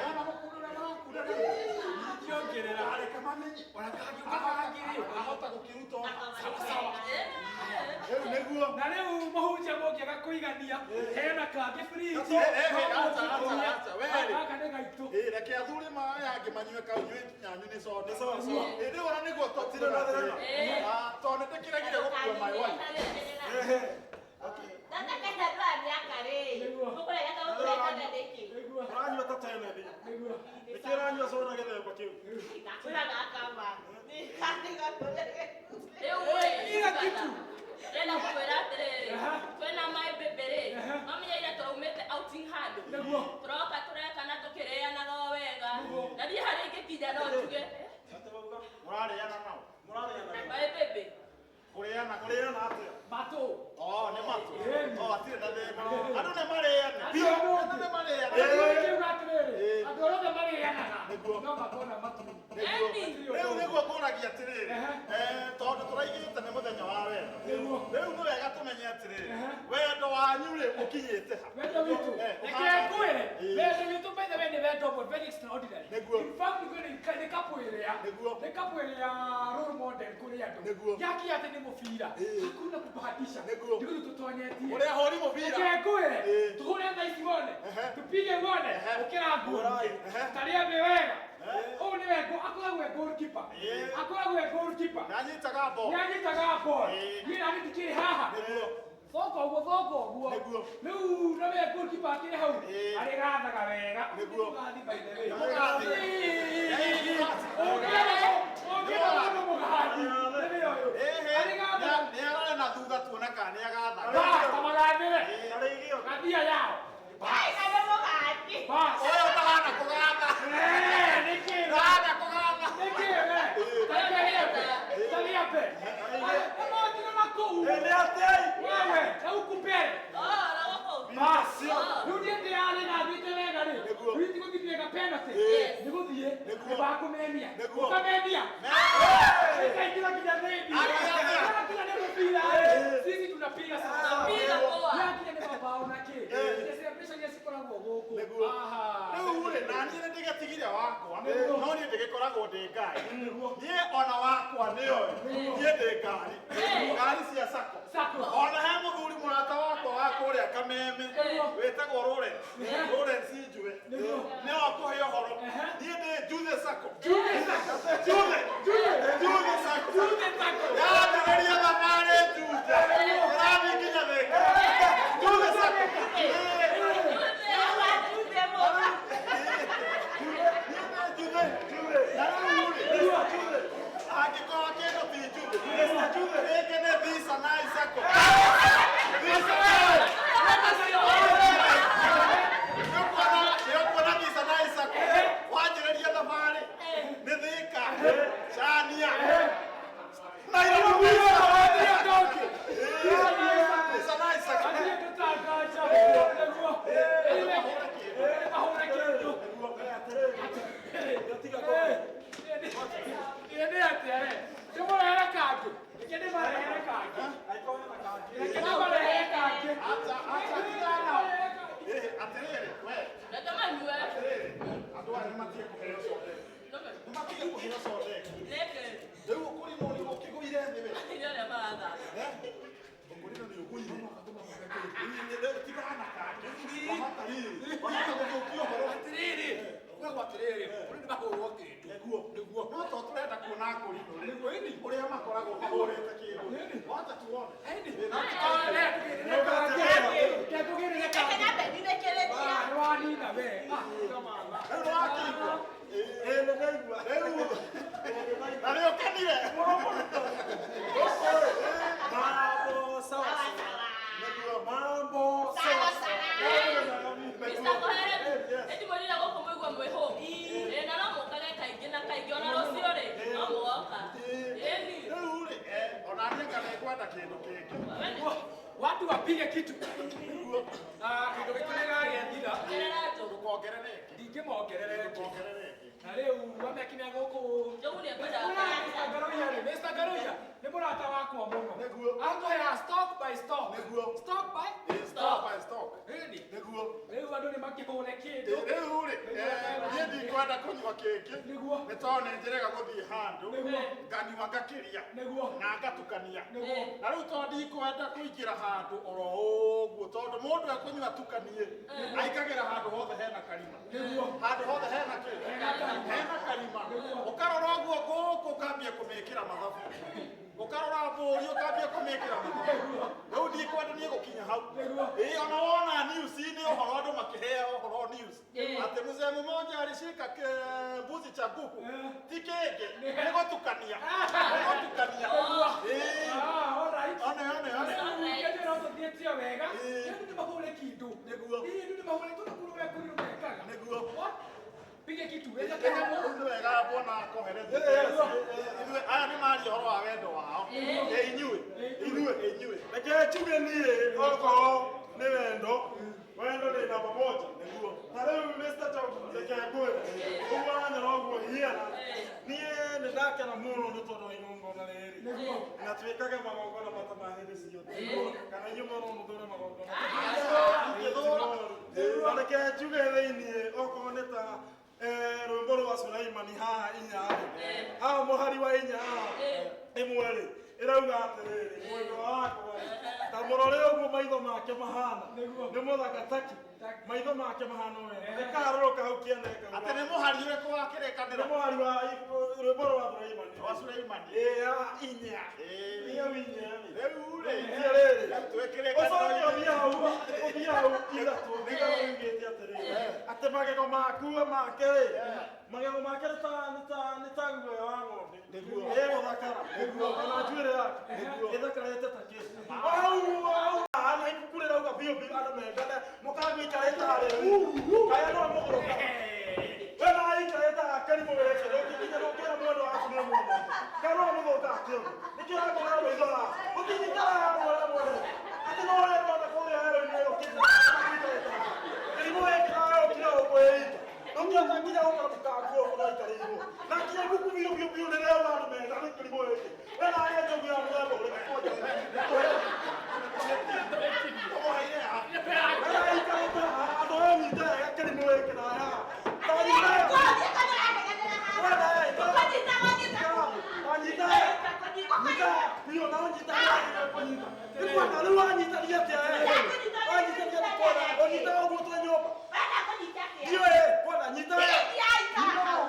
Wona mũkũrũra marakura rĩu. Ingĩongerera. Reke mamenye. Ona kangĩũka kangĩ-rĩ, ahota gũkĩruta ona. Sawa sawa. Rĩu nĩguo. Na rĩu mũhunjia mũngĩaga kũigania hena kangĩ fridge. Acha, acha, acha, we rĩ. Gaka nĩ gaitũ. Ĩĩ, reke athuri maya angĩ manyue kau inyuĩ nyanyu nĩ soda. Nĩ sawa sawa. Ĩĩ, rĩu ona nĩguo Hatirĩ na thĩna. Tondũ nĩndĩkĩregire gũkua my wife. Ehe. Okay. Ndatakenda andũ a mĩaka rĩ. Nĩguo. Mũkũrega ũkũrengana nĩkĩ? Nĩguo. Ũranyua ta tene thĩ. Nĩguo. Nĩkĩ ũranyua soda gĩthemba kĩu? Ndakũra gakama. Rĩu rĩ, Piga kitu. ndĩrenda gũkwĩra atĩrĩrĩ, twĩna my baby rĩ, Aha. mamenyeire tũraumĩte outing handũ. Nĩguo. Tũroka tũrekana tũkĩrĩanaga o wega. Nĩguo. Na niĩ harĩa ingĩkinya no njuge, Atĩ wauga? Mũrarĩana nao. Mũrarĩana. my baby. Kũrĩana. Kũrĩana atĩa? Matũ. Oh, nĩ matũ. Ĩĩ. Oh, hatirĩ na thĩna. Andũ nĩ marĩane. Hatirĩ Andũ ũndũ. nĩ marĩane. Rĩu atĩrĩrĩ, Ĩĩ. andũ arĩa othe marĩanaga Nĩguo. no makorwo na matũ. Nĩguo. Eni. Rĩu nĩguo ngũragia atĩrĩrĩ, Ehe. tondũ tũraigĩte nĩ mũthenya wa wendo. Nĩguo. Rĩu nĩ wega tũmenye atĩrĩrĩ, Ehe. wendo wanyu rĩ ũkinyĩte ha? Wendo witũ. Eh, Reke ũhana- ngwĩre, Ĩĩ. wendo witũ by the way nĩ wendo ũmwe very extraordinary. Nĩguo. In fact, nĩ couple ĩrĩa. Nĩguo. Nĩ couple ĩrĩa role model kũrĩ andũ. Nĩguo. Yakinya atĩ nĩ mũbira. Ĩĩ. Hakuna kubahatisha. Nĩguo. Nĩguo tũtonyetie. Ũrĩa ahũri mũbira. Reke ngwĩre, Ĩĩ. tũhũre tha ici wone. Ehe. Tupige wone. Ehe. Ũkĩra nguo. Ũrai. Ehe. Taria thĩ wega. Ũyũ nĩwe akoragwo e goalkeeper. Ĩĩ. Akoragwo e goalkeeper. Nĩanyitaga ball. Nĩanyitaga ball. Ĩĩ. Niĩ nani ndikĩrĩ haha. Nĩguo. Thoko ũguo, thoko ũguo. Nĩguo. Rĩu na we goalkeeper akĩrĩ hau. Ĩĩ. Arĩgathaga wega. Nĩguo. Mũgathi by the way. Nĩ mũgathi. Ĩĩ. Ũngĩenda mũndũ mũgathi. Nĩwe ũyũ. Ĩhĩ, Arĩgathaga. nĩ arore na thutha tuone kana nĩ agathaga. Bas, tamagathĩre. Tarĩ igĩo. Gathia yao. Ai, kana mũgathi. Bas. Ũyũ ndahana kũgatha. Eh, nĩkĩ? Ndahana kũgatha. Nĩkĩ we? Taria Taria pe. Ũmotire na kũu. Ĩĩ nĩ atĩa? Wewe, na huku mbere. Oh, na gũkũ. Bas. Rĩu niĩ ndĩrarĩ na thiĩte wega rĩ. Nĩguo. Rĩu ndigũthiĩ tweka penalty. Ĩĩ. Nĩ gũthiĩ. Nĩguo. Nĩ bakũmenia. Nĩguo. Ũkamenia. Ĩkaingĩra nginya thĩinĩ. Akĩathĩa. Yakinya nĩ mũbira rĩ. Sisi tunapiga sasa. Tunapiga poa. Yakinya nĩ mabao na kĩ. Ĩĩ. Celebration iria cikoragwo gũkũ. Nĩguo. Aha. Rĩu rĩ, na niĩ nĩ ndĩgĩtigire wakwa, Nĩguo. no niĩ ndĩgĩkoragwo ndĩ ngari. Niĩ ona wakwa nĩoĩ, niĩ ndĩ ngari. Ngari cia sacco. Sacco. Ona he mũthuri mũrata wakwa wa kũrĩa Kameme, Nĩguo. wĩtagwo Lawrence. Lawrence Njue. Nĩguo. Nĩwe akũhe ũhoro. Ehe. Niĩ ndĩ Njuthe Sacco. Njuthe Sacco. Njuthe. Njuthe. Njuthe Sacco. Njuthe Sacco. Yambĩrĩria thabarĩ Juja. Ĩrathiĩ nginya Thĩka. Njuthe Sacco. Ĩĩ. Nĩguo. Nĩguo. Nĩguo. No to tũrenda kuona akũrinũ rĩ. Nĩguo ĩni. Ũrĩa makoragwo mahũrĩte kĩndũ. Ĩni. Wacha tuone. Ĩni. Ĩ, na Ketũgĩrĩre Reke kangĩ. nyambe ndinĩkĩrĩria. Ah, nĩwanina we. Ah, come on. Rĩu nĩwakĩigua? Ĩĩ nĩ ndaigua. Rĩu na nĩ ũkenire? Mambo sawa Sawa sawa. sawa. Nĩguo. Mambo Sawa sawa sawa. Mr. Koheretu, ĩndimwĩrire gũkũ mũigue mwĩ home. Ĩ, na no mũkage kaingĩ na kaingĩ ona rũciũ rĩ, no mũgoka. Ĩni. Rĩu rĩ, ona niĩ kana ngwenda kĩndũ kĩngĩ. We nĩ- Watu wapige kitu. Ah, kĩndũ gĩkĩ nĩgagĩthira. Ongerera njogu. Ndũkongerere ĩngĩ. Ndingĩmongerera ĩngĩ. Ndũkongerere ĩngĩ. Na rĩu wamekinya gũkũ. Njogu nĩ ekwenda Mr. Ngaruiya rĩ, Mr. Ngaruiya nĩ mũrata wakwa mũno. Nĩguo. Atũheaga stock by stock. Nĩguo. Stock by Ĩ, stock by stock. Ĩni. Nĩguo. Rĩu andũ nĩ makĩhũre kĩndũ. Ĩ, rĩu rĩ, niĩ ndikwenda kũnyua kĩngĩ. Nĩguo. Nĩ tondũ nĩ njĩrĩga gũthiĩ handũ. Nĩguo. Nganyua ngakĩria. Nĩguo. Na ngatukania. Nĩguo. Na rĩu tondũ ndikwenda kũingĩra handũ oro ũguo tondũ mũndũ ekũnyua atukanie aikagĩra handũ hothe hena karima. Nĩguo. Handũ hothe hena kĩ? Hena karima. Ũkarora ũguo gũkũ ũkambia kũmĩkĩra mathabu. Ũkarora mbũri ũkambia kũmĩkĩra mathabu. Rĩu ndikwenda niĩ gũkinya hau. Nĩguo. Ĩ, ona wona news-inĩ ũhoro andũ makĩheo ũhoro news. Ĩ. Atĩ mzee mmoja alishika mbuzi cha kuku. Eh. Ti kĩngĩ, nĩ gũtukania. Nĩ gũtukania. Ĩ. Ah, all right. One, one, one. Rĩu no tũthiĩtio wega. Ĩ. Rĩu nĩ mahũre kĩndũ. Nĩguo. Ĩ, rĩu nĩ mahũre tondũ kũrĩ ũrĩa kũrĩ mekaga. Nĩguo. What? Pige kitu. Weza kanyamũ. Rĩu nĩ wega mbona koherete. Ithuĩ aya nĩ maria ũhoro wa wendo wao. Ĩ inyuĩ. Ithuĩ inyuĩ. Reke njuge niĩ okorwo nĩ wendo, wendo nĩ namba moja. Nĩguo. Ta rĩu Mr. Njogu reke ngwĩre, ũguo wanyora ũguo hiana. Niĩ nĩ ndakena mũno nĩ tondũ wa igongona rĩrĩ. Nĩguo. Na twĩkage magongona mata ma hĩndĩ ciothe. Kana inyuĩ no mũthũre magongona. Ingĩthũra. Na reke njuge thĩiniĩ okorwo nĩ ta rwĩmbo rwa Sulaimani haha inya rĩ. Haha mũhari wa inya haha ĩmwe rĩ ĩrauga atĩrĩrĩ mwendwa wakwa rĩ ta mũrore ũguo maitho make mahana Nĩguo. nĩ mũthaka taki maitho make mahana wega ĩkaharũrũka hau kĩanda ĩkauga Atĩ nĩ mũhari ũrĩkũ wa nĩ kĩrĩkanĩro? mũhari wa rwĩmbo rwa Sulaimani Rwa Sulaimani. ĩ ya inya Ĩ. inya inya rĩ Rĩu rĩ. Ĩ rĩrĩ Rĩu twĩkĩre ũcoke ũthiĩ hau ũthiĩ hau ithatũ nĩgetha ugĩte atĩrĩrĩ atĩ magego maku make rĩ magego make nĩ ta nĩ ta nĩ ta guoya wa ng'ombe Nĩguo. ĩ gũthakara ona njuĩrĩ yake ĩthakarĩte ta kĩ o hau hau na ibuku rĩrauga biũ biũ andũ mendane mũkagũikarĩte harĩa kaya no mũgũrũka we na aikarĩte karimũ gĩkĩ ndũngĩkinya ndũngĩra mwendwa waku nĩ ũmwendete kana no mũthũka akĩũndũ nĩkĩo ũrakũra maitho haha ũtingĩikara haha mwena mwendete atĩ no ũrĩa ndona kũrĩa hero-inĩ ũkĩte ũikarĩte haha kĩrimũ gĩkĩ nawe ũkire gũkũ ĩita ndũngĩhota nginya gũkora mũkanguo ũraikarĩirwo na nginya ibuku biũ biũ biũ rĩrauga andũ mendane kĩrimũ gĩkĩ we nawe njogu ya mũthemba ũrĩkũ kwanja Ũmũheire ha? we na aikarĩte haha andũ aya nyite wega kĩrimũ gĩkĩ nawe haha tanyita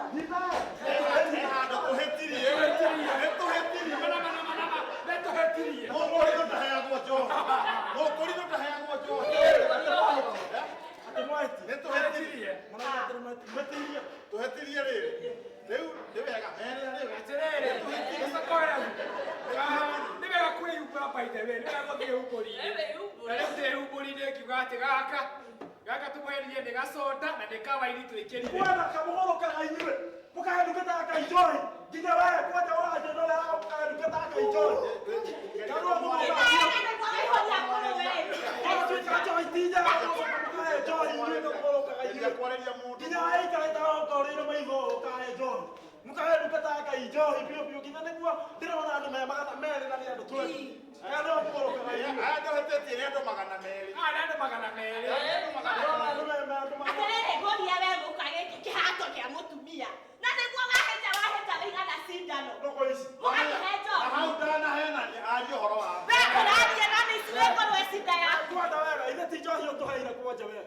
He handũ tũhĩtirie. Nĩ tũhĩtirie. Mana mana mana mana. Nĩ tũhĩtirie. Mũkũrinũ ndaheagwo njohi. Mũkũrinũ ndaheagwo njohi. Nĩ tũhĩtirie. Tũhĩtirie rĩrĩ. Rĩu nĩ wega mere rĩu. Atĩrĩrĩ, Mr. Koheretu. Nĩ wega kwĩyumbũra by the way, nĩ wega gũthiĩ umbũri-inĩ. Wewe yumbũre. Na rĩu ndĩ umbũri-inĩ ngiuga atĩ gaka gaka tũmũheririe nĩ gacoda na nĩ kawaini twĩkĩrire. Geria kwarĩria mũndũ. Nginya aikarĩte ũkorĩire maitho ũkahe njohi mũkahenduka ta njohi biũ biũ nginya nĩguo ndĩrona andũ me magana merĩ na nĩ andũ twendi aya no mũgũrũkaga inyuĩ Aya ndũhĩtĩtie nĩ andũ 200. Aya nĩ andũ 200. ndĩrona andũ me andũ magana Atĩrĩrĩ ngũria we gũka gĩkĩ kĩhato kĩa mũtumia na nĩguo waheja waheja wĩigana cindano ndoko ici mũgakĩhe Na njohi hau ndanahenania arie ũhoro wa we kũraria na nĩ ici nĩngũrwe cinda yaku kwenda wega ithe ti njohi ũtũheire kwanja we.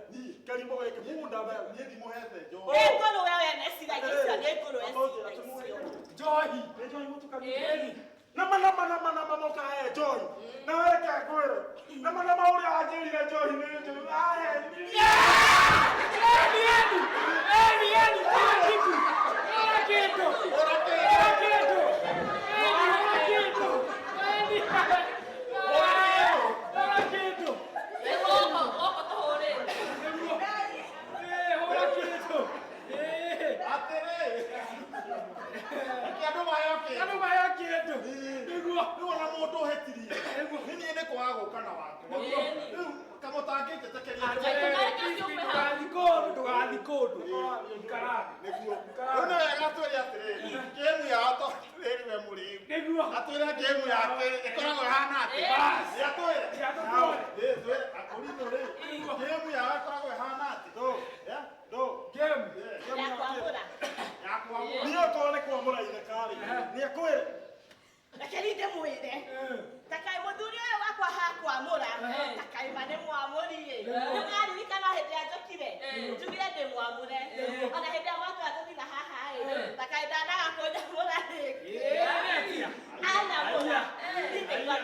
Kĩrimũ gĩkĩ bunda we. Niĩ ndimũhete njohi. Nĩ ngũrwe we meciragia icio nĩ ngũrwe eciragia icio. Njohi. Nĩ njohi mũtukanu. Ĩni. Nama nama nama nama mũkahe njohi. Na we reke ngwĩre. Nama nama ũrĩa wanjĩrire njohi nĩ njũru. Ahe. Eni, eni. Eni, eni, kila kitu. Kila kitu. Kila kitu. Eni, kila kitu. Eni. Kila kitu. Ĩ gũkũ gũkũ tũhũrĩte. Nĩguo. Eh, hũra kitu. Eh. Atĩrĩ. Reke andũ maheo kĩndũ. Andũ maheo kĩndũ. Nĩguo. Rĩu ona mũndũ ũhĩtirie. Nĩguo. Nĩ niĩ nĩ kwaga gũka na wakwa. Ĩni. Rĩu kamũtangĩnjĩtĩkĩria Atĩrĩrĩ, ndũgathiĩ kũndũ, ndũgathiĩ kũndũ. Ikara thĩ. Nĩguo. Rĩu nĩ wega atwĩre atĩrĩrĩ, ngĩmu yao tondũ rĩrĩ we mũrĩu. Nĩguo. Atwĩre ngĩmu yake ĩkoragwo ĩhana atĩa. Bas. Nĩ atwĩre. Nĩ atũtwĩre. Ĩ, twĩre akũrinũ rĩ. Ngĩmu yao ĩkoragwo ĩhana atĩa. Yeah? Game. Ya kwamũra. Ya kwamũra. Niĩ okorwo nĩ kwamũra itheka-rĩ, nĩ akwĩre. Reke niĩ ndĩmwĩre. Ta kaĩ mũthuri ũyũ wakwa hakwamũra, ta kaĩ ma nĩ mwamũri-ĩ. Nĩmwaririkana hĩndĩ ĩrĩa njũkire, njugire ndĩ mwamũre. Ona hĩndĩ ĩrĩa mwatũra tũthiĩ na haha-ĩ, ta kaĩ ndanaga kũnyamũra rĩngĩ. Ĩ, Anyamũra. Niĩ ndĩigua,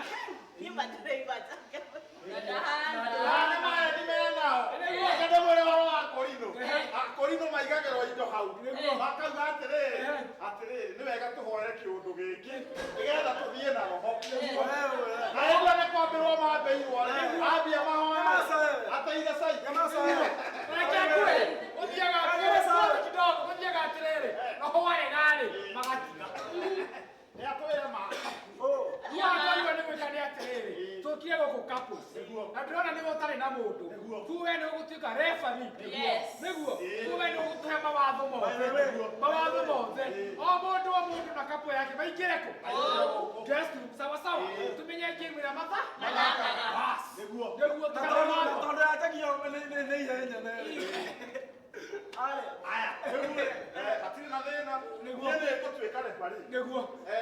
niĩ ma ndĩraigua njangamũkĩte. Na ndahana. Na nĩ maendi menao. Reke ndĩmwĩre ũhoro wa akũrinũ. Akũrinũ maigagĩrwo indo hau. Makauga atĩrĩrĩ, atĩrĩrĩ, nĩ wega tũhoere kĩũndũ gĩkĩ nĩgetha tũthiĩ na roho. Na hĩndĩ ĩrĩa nĩ kwambĩrwo mambĩirwo rĩ, ambia mahoya ateire cai. Reke ngwĩre, ũthiaga atĩrĩrĩ, sote kidogo, ũthiaga atĩrĩrĩ, roho warega-rĩ, magatiga. Nĩ atwĩre ma. Niĩ twagĩrĩirwo nĩ gwĩka nĩ atĩrĩrĩ, tũkire gũkũ couples, na ndĩrona nĩwe ũtarĩ na mũndũ, kuu we nĩ ũgũtuĩka referee. Yes. Nĩguo, kuu we nĩ ũgũtũhe mawatho mothe, mawatho mothe, o mũndũ o mũndũ na couple yake maingĩre kũ? Guest room, sawa sawa, tũmenye game ĩrĩa matha? Bas. Nĩguo. Nĩguo Na tũkare tondũ watho. tondũ yanjagia nĩ ihenya nĩ. Arĩ. Aya, rĩu rĩ, hatirĩ na thĩna. Nĩguo. Niĩ nĩ ngũtuĩka referee. Nĩguo.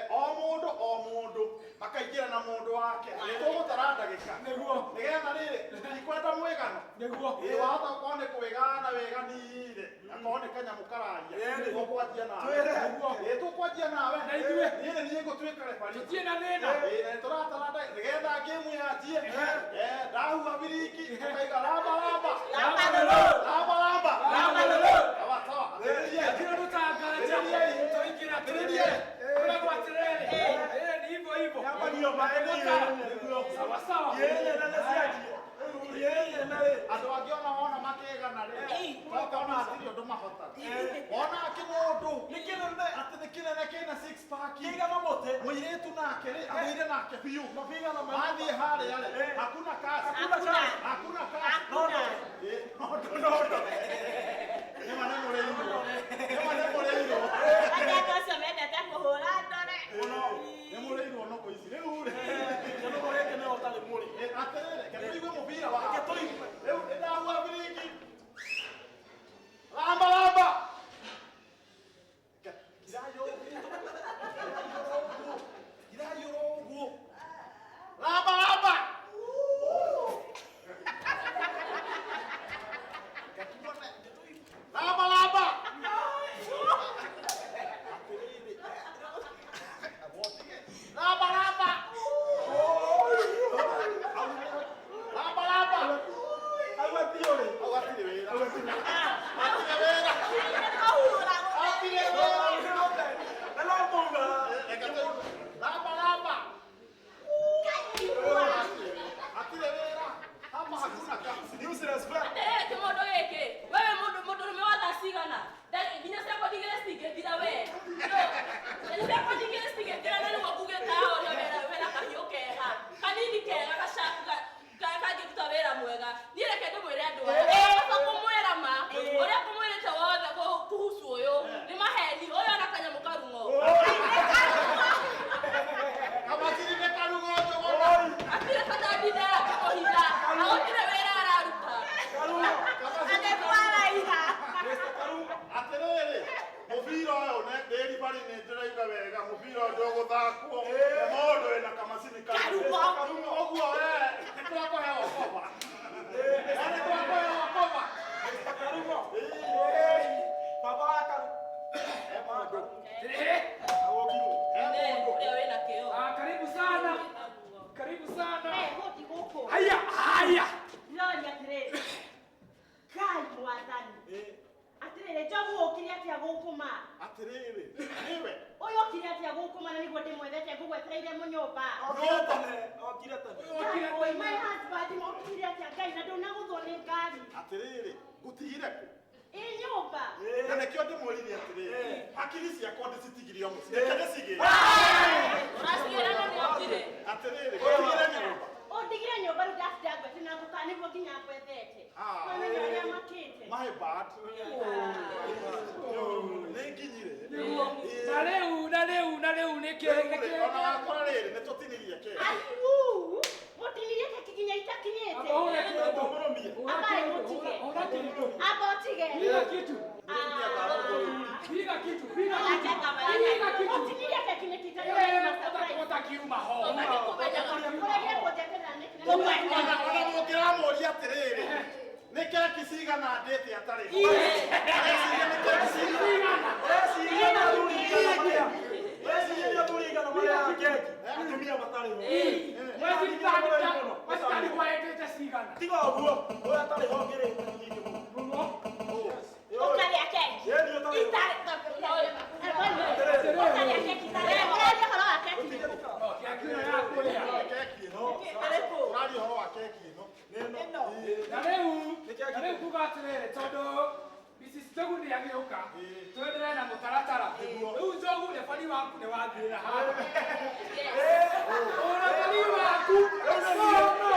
O mũndũ o mũndũ makaingĩra na mũndũ wake. Tũgũtara ndagĩka. Nĩguo. Nĩgetha rĩrĩ, ndikwenda mwĩgano. Nĩguo. Ĩ, wahota gũkorwo nĩ kwĩgana wĩganire, akorwo nĩ kanyamũ kararia. Ĩni. Tũkwanjia nawe. Twĩre. Ĩ, tũkwanjia nawe. Na ithuĩ. Niĩ nĩ niĩ ngũtuĩka referee. Tũtirĩ na thĩna. Ĩ, na nĩtũratara ndagĩka nĩgetha ngĩmu yanjie. Ndahuha biringi, tũkaiga ramba ramba. Ramba lolo. Ramba ramba. Ramba lolo. Sawa sawa. Atĩrĩriai. Kila tutaangalia tũingĩra Atĩrĩriai. Ũragwo atĩrĩrĩ. Eh, ni hivyo hivyo. Yambagia maĩ nĩ ihenya. Sawa sawa. Ihenya nene cianjie. Ihenya nene. Andũ angĩ ona wona makĩgana rĩ, ũkona hatirĩ ũndũ mahotaga. Wona kĩmũndũ Nĩ kĩnene. atĩ nĩ kĩnene kĩna six pack. Kĩigana mũtĩ. Mũirĩtu nake rĩ, agĩire nake biũ. Mabigana ma. Mathiĩ harĩa rĩ, hakuna kazi. Hakuna. Hakuna kazi. Hakuna. Ĩ, no ndo no ndo. Nĩ ma nĩ mũrĩirwo. Nĩ ma nĩ mũrĩirwo. Arĩa andũ acio mendete kũhũra ndore. Mũno. Nĩ mũrĩirwo noko ici. Rĩu rĩ, Kĩnũgũ gĩkĩ nĩwe ũtarĩ mũrĩ. ĩ, atĩrĩrĩ, reke tũigue mũbira wa. Reke tũigue. Rĩu nĩ ndahuha biringi. Ramba ramba. Kirayũra ũguo. Ramba ramba. Ramba ramba. Ramba ramba. Ramba ramba. Au atiũrĩ. Hau hatirĩ wĩra. Hatirĩ wĩra. Kũhura. Hatirĩ wĩra. Na no mauga. Reke tũigue. Ramba ramba. Hatirĩ wĩra. Hapa hakuna kazi. Useless friend. Atĩrĩrĩ kĩmũndũ gĩkĩ, wewe mũndũ mũndũrũme wa thaa cigana? Nginya sekondi igĩrĩ citingĩthira we. Sekondi igĩrĩ citingĩthira na nĩguo ngugĩte haha ũrĩa wĩna kahiũ kega, kanini kega gacaku kangĩruta wĩra mwega. Niĩ reke ndĩmwĩre andũ aya, baba kũmwĩra ma, ũrĩa kũmwĩrĩte wothe kuhusu ũyũ, nĩ maheni, ũyũ ona kanyamũ karung'o. Kamacini nĩ karung'o njũgũna. Hatirĩ bata ndinde akĩmũhitha, na gũtirĩ wĩra araruta. Karung'o. Kamacini Anĩkwaraiha. Mr. Karung'o. Atĩrĩrĩ, mũbira ũyũ nĩ ribari nĩ ndĩrauga wega, mũbira ũyũ ndũgũthakwo nĩ mũndũ wĩna kamacini Karung'o. Karung'o. Ũguo we, nĩ twakũhe okoba. Na nĩ Atia gũkũ ma? Atĩrĩrĩ, nĩwe. Ũyũ okire atia gũkũ ma na nĩguo ndĩmwethete ngũgwetereire mũnyũmba. Okire tene, okire tene. Oi, my husband okire atia Ngai na ndũnagũthwo nĩ ngari. Atĩrĩrĩ, ngũtigire kũ? Ĩ nyũmba. Na nĩkĩo ndĩmwĩrire atĩrĩrĩ, hakiri ciakwa ndĩcitigirie o mũciĩ. Reke ndĩcigĩre. Ũracigĩra na nĩ okire. Atĩrĩrĩ, ngũtigire nyũmba. Ũndigire nyũmba rĩu ndatinda ngwete na ngũka nĩguo nginya ngwethete. Ah. Wamenya ũrĩa makĩte. My bad. Nĩ nginyire. Na rĩu na rĩu na rĩu nĩkĩ nĩkĩ Ona wakora rĩrĩ nĩ tũtinirie keki. Aiu, mũtinirie keki nginya itakinyĩte. Amba hũra kĩndũ. Mũrũmie. Amba mũtige. Hũra kĩndũ. Amba ũtige. Piga kitu. Piga kitu. Piga kitu. Piga kitu. Mũtinirie keki nĩkĩ Eh, itarĩ ũtakiuma ho. Ũtakĩkũmenyaga. Ũragire kũnjeterera nĩkĩ? Ona mũngĩramũria atĩrĩrĩ, nĩ keki cigana ndĩte atarĩ ho? Areciria nĩ keki cigana? Ũreciria nĩ athuri igana marĩa. Ũreciria nĩ athuri igana marĩaga keki. Atumia matarĩ ho. Western kwaendete cigana. Tiga ũguo, ũyũ atarĩ ho ngĩrĩte nyingĩ mũno. Mũno. Ũkarĩa keki. Ĩĩ, niĩ ũtarĩ ho. Ũkarĩa keki itarĩ ho. Ũraria ũhoro wa keki nĩkũ? Keki ĩno ya kũrĩa. Keki ĩno. Ĩrĩkũ? Ũraria ũhoro wa keki ĩno. Nĩ ĩno. Na rĩu na rĩu kuga atĩrĩrĩ tondũ Mrs. Njogu nĩ agĩũka twenderee na mũtaratara. Rĩu Njogu rebari waku nĩ wathiĩra haha. Ũrebari waku no no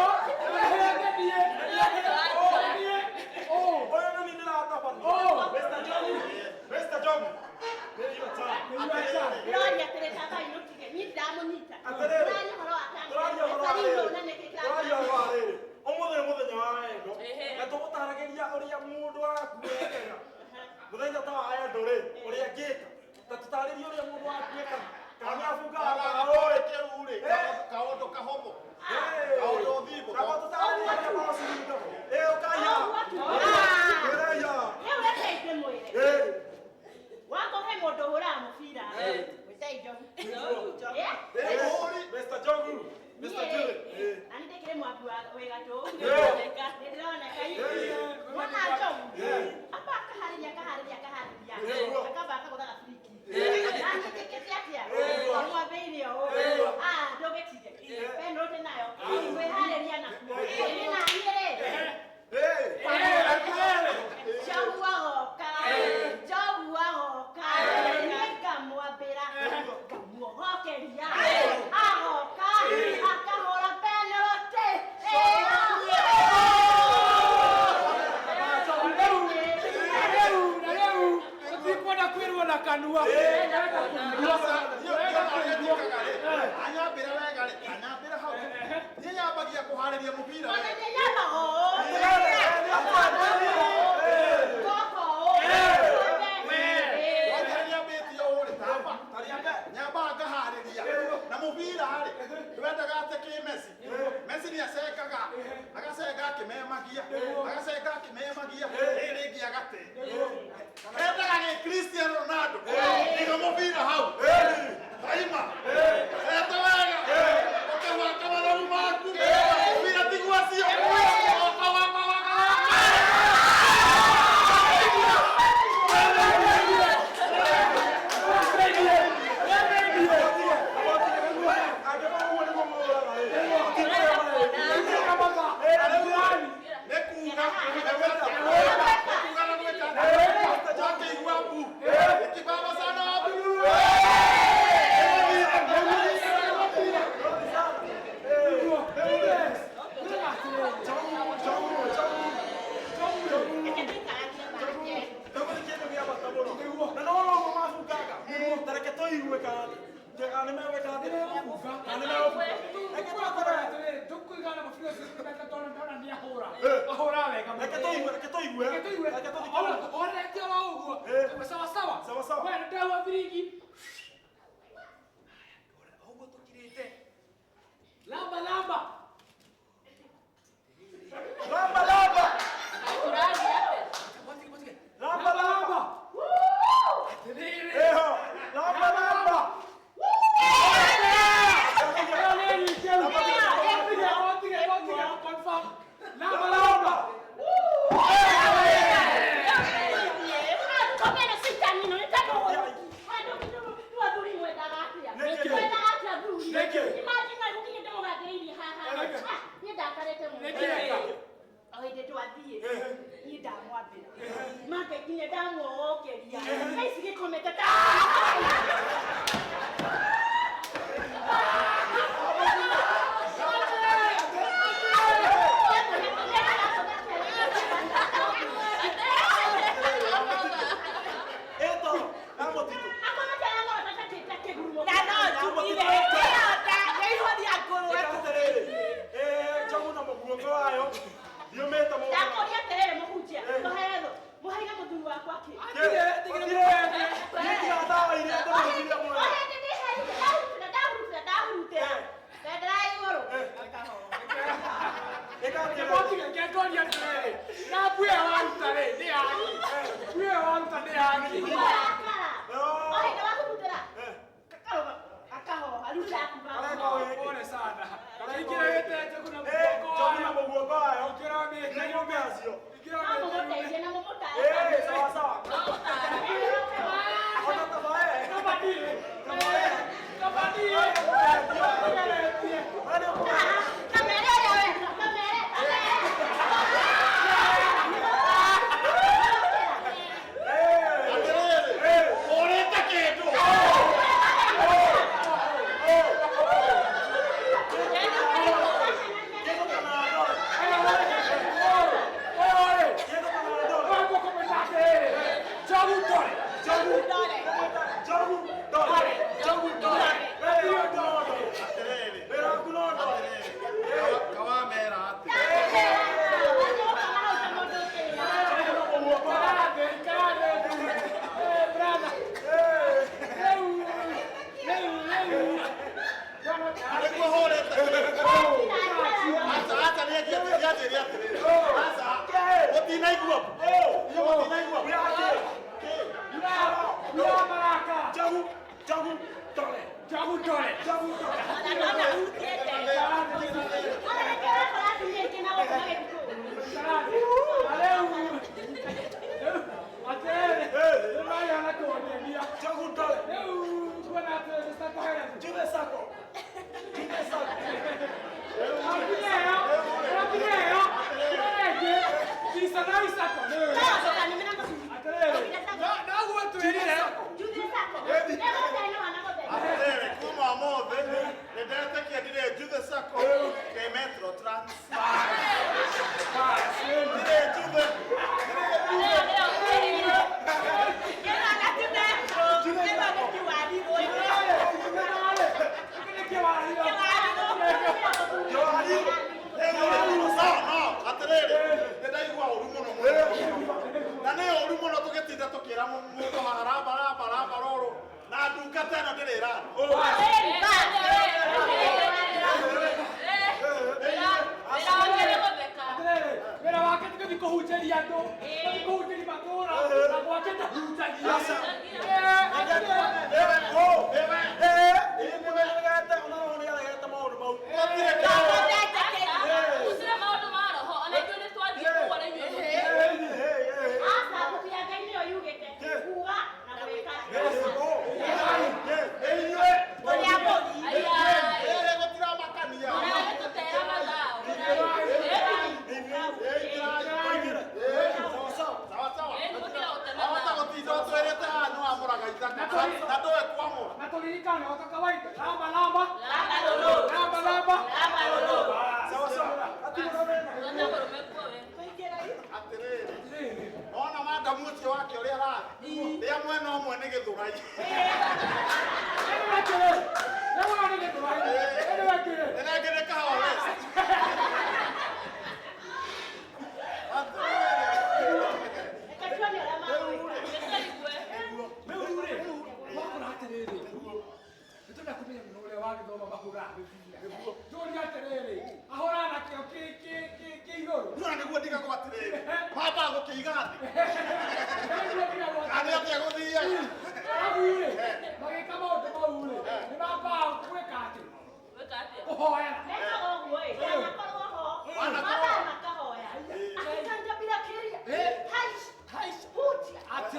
rehe niĩ. Niĩ. Oh. Ũyũ nĩ niĩ ndĩratabania. Oh. Mr. Njogu. Mr. Njogu. Nĩ your time. Ndĩroria atĩrĩ baba inũkige, niĩ ndiramũnyita. Atĩrĩrĩ. Ũraria ũhoro wa keki. Tũraria ũhoro wa Referee rĩrĩ. ũyũ na nĩkĩ Tũraria ũhoro wa rĩrĩ. Ũmũthĩ nĩ mũthenya wa wendo. Ehe. Na tũgũtaragĩria ũrĩa mũndũ waku ekaga. Mũthenya ta wa wendo rĩ, ũrĩa angĩka. Ta tũtarĩrie ũrĩa mũndũ waku ekaga. Kana nĩ abungaga Ona mbaũ. ũĩ kĩu rĩ, kaũndũ kahũthũ. Kaũndũ thimũ. Kaba tũtarĩrie ũrĩa mbaũ cibungagwo. Ĩ, ũkaiya. Ũguo tu. Ũraiya. Rĩu reke ndĩmwĩre. Ĩ. Wako he mũndũ ũhũraga mũbira. Mwĩtei Njogu. Eh? Mũhũri. Mr. Njogu. Mr. Njogu. Ĩ. Na nĩ ndĩkĩrĩ mwambi wa wĩ gatũ. Nĩndĩroneka. Nĩndĩroneka. Wona Njogu. Amba akaharĩria akaharĩria akaharĩria. Akamba akagũtha gabiriki. Na niĩ njĩkĩte atĩa? Nĩmwambĩire ũũ. Ah, ndũgĩtige. Penalty nayo. Ngwĩharĩria nakuo. Niĩ na niĩ rĩ. Ĩ. Njogu agoka. Njogu agoka. Niĩ ngamwambĩra. Ngamuohokeria. Agoka. Akahũra penalty. Na rĩu tũtikwenda kwĩrwo na kanua. Anyambĩra wega rĩ, anyambĩra hau. Niĩ nyambagia kũharĩria mũbira Ona wega. niĩ nyambaga ũũ. Ngoka ũũ. Wanja nyambĩtie ũũ rĩ, tamba. Nyambaga ngaharĩria. Na mũbira rĩ, twendaga atĩ kĩ Messi. Messi nĩ acengaga. Agacenga akĩmemagia. Agacenga akĩmemagia. Rĩrĩ rĩngĩ agate. Endaga gĩ Cristiano Ronaldo. Iga mũbira hau. Kaima. Ceta wega. Ũkĩhaka mathabu maku. Mũbira tiguo acio. Waka, waka, waka, waka. Nĩ kuga, nĩ kuga na gwĩka atĩa? Wakĩigua mbu. Ĩkĩbaba sana mbu. Reke tũikaragie nake. Na no no mabungaga. Ta reke tũigue kana nĩ megwĩka atĩa. Kana nĩ megũbunga. Reke tũikore. Tũkũigana mũbira ũcio tondũ ndona nĩ ahũra. Ahũra wega mũno. Reke tũigue, reke tũigue. Reke tũigue. Reke tũthikĩrĩrie. Orete oro ũguo. Tũigue sawa sawa. Sawa sawa. We ndahũra biringi. Ũguo tũkirĩte. Lamba lamba. Lamba lamba. Ũraria atĩa? Lamba lamba. Atĩrĩrĩ. Eho. Lamba lamba. Lamba lamba. Komeno sitani no Ndarakarĩte mũno. Nĩkĩeka? O hĩndĩ twathiĩ niĩ ndamwambĩra make nginya ndamwogokeria thaa ici gĩkomete ta Eto, na mũtitũ. Na no njugire ĩyo nda ngũrwe. Ĩka atĩrĩrĩ, njogu na mũguongo wayo ndiũmĩte mũno. Ndakũria atĩrĩrĩ mũhunjia tũhererwo mũheire mũthuri wakwa kĩ Niĩ tiga ndawa iria ndĩmũhithirie muoyo. O hĩndĩ ndĩheire ndahurutĩra ndahurutĩra ndahurutĩra bendera ya igũrũ Ĩka atĩrĩrĩ. Mũtige ngetoria atĩrĩrĩ, na mbui ĩyo waruta rĩ, nĩ yaki. Mbui ĩyo waruta nĩ yaki. Warakara o hĩndĩ wahurutĩra kakarũga akahoha rĩu ndakuga Kareka wĩke. Pole sana. Ingĩra wĩte njogu na mũguongo Njogu na wayo. mũguongo wayo. Ingĩra mĩte Nĩ yume. acio. Ingĩra no mĩte yume. mũmũteithie na mũmũtare Sawa sawa. Ona tabae. Kabadie. Tabae. Kabadie. Kabadie. Wale ũkũmenya. Kamere ũrĩa weka kamere kamere. Atĩrĩrĩ, ũrĩte kĩndũ. Kĩndũ kana ndore. Oye, Kĩndũ kana ndore. oye, mũkũmwĩta atĩrĩrĩ, njogu ndore. Njogu ndore. Njogu ndore. Njogu ndore. Wĩra waku no ndore. Atĩrĩrĩ, Wĩra waku no ndore. kawamera atĩ. Njogu na mũguongo wayo. Karate, karate. Brother. Rĩu, rĩu, rĩu. Nĩguo hũrĩte. Aca, aca, nĩanjĩre atĩrĩrĩ. Aca, mũtinaigua. Inyuĩ mũtinaigua. Wĩra maraka. Njogu, njogu ndore. Njogu ndore. Njogu ndore. Karate. Na rĩu, rĩu, atĩrĩrĩ, nĩ marĩhana kũngenia. Njogu ndore. Rĩu kuona atĩ Mr. Koherethu. Juve Sacco. Juve Sacco. Atĩrĩrĩ, kuma ũmũthĩ nĩndetĩkia ndirĩ Juve Sacco kĩ Metro Trans. Ndirĩ Juve. No, no, atĩrĩrĩ, nĩndaigua ũru mũno mũno. Na nĩ ũru mũno tũgĩtinda tũkĩra mũndũ haha ramba ramba ramba rũrũ na ndungata ĩno ndĩrĩ ĩrathiĩ. Wĩra wake ti gũthiĩ kũhunjĩria andũ, gũthiĩ kũhunjĩria matũũra, na gwake ndahunjagia. Gũtirĩ kĩndũ. Gũtirĩ maũndũ ma roho ona ithuĩ nĩ twathiĩ kũu ona inyuĩ mũthiĩ. Inyuĩ, Ai, gũtiramakania. Mũragĩtũtera mathaa. Sawa sawa. Ĩĩ, gũtira gũte Wahota mathaa. gũtinda ũtwĩrĩte haha nĩwamũraga ithaka na ndũĩ kwamũra. Na tũririkane o ta kawaida, lamba lamba, Lamba lolo. lamba lamba. Lamba lolo. Sawa sawa. Gwata mũrũme kuo we. Atĩrĩrĩ, wona madamu ũcio wake ũrĩa arathiĩ, rĩa mwena ũmwe nĩ gĩthũrai. Ĩno ĩngĩ nĩ Kahawa West. Atĩrĩrĩ, Nĩtũigue. Rĩu-rĩ, wakora atĩrĩrĩ, nĩtũrenda kũmenya mũno ũrĩa wagĩthoma mahũraga mĩbira. Njũrie atĩrĩrĩ, ahũraga na kĩo kĩ igũrũ. niĩ ona nĩguo ndigagwo atĩrĩrĩ, mambaga gũkĩiga thĩ. Nĩguo ndigagwo Kana nĩ atĩa gũthiaga? Arabu-rĩ, magĩka maũndũ mau-rĩ, nĩ mambaga gwĩka atĩ, Gwĩka atĩa? kũhoera. Atĩ,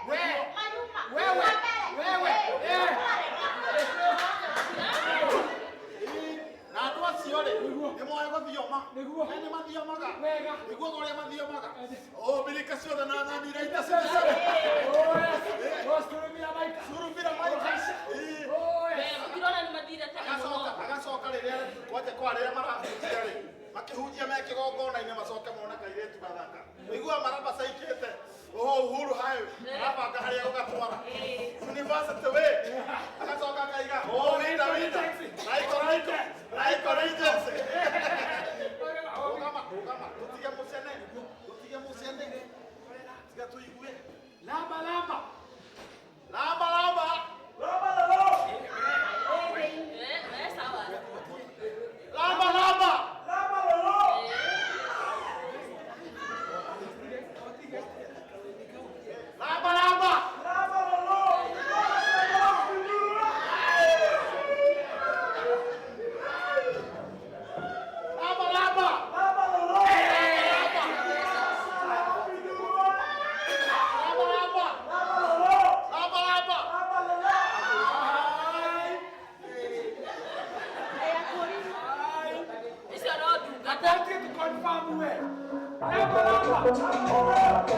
we, wewe, wewe, Na andũ acio rĩ, nĩ moĩ gũthioma. Nĩguo ũrĩa mathiomaga. Oh, birika ciothe na thani iria ita ciothe. Oh, surumira maika. Surumira maika. Ĩĩ. Oh, yes. Mũtirona nĩ mathire tene mũno. Agacoka agacoka rĩrĩa kwanja kwa rĩrĩa marahunjia rĩ makĩhunjia me kĩgongona-inĩ macoke mone kairĩtu gathaka. Ũiguaga marabacaikĩte. Oho Uhuru hayo arabanga harĩa gũgatwara. University we. Agacoka akaiga oh winda winda. Raiko raiko. Raiko Regency. Rũgama rũgama tũtige mũcene. Tũtige mũcene. Tiga tũigue. Lamba lamba. Lamba lamba. Lamba lolo. Eh, sawa. Lamba lamba. Lamba lolo. Lamba lamba. Lamba lolo. Lamba lamba. Lamba lolo. Lamba lamba. Lamba lolo. Lamba lamba. Lamba lolo. Icio no ndungata. I want you to confirm we. Lamba lamba.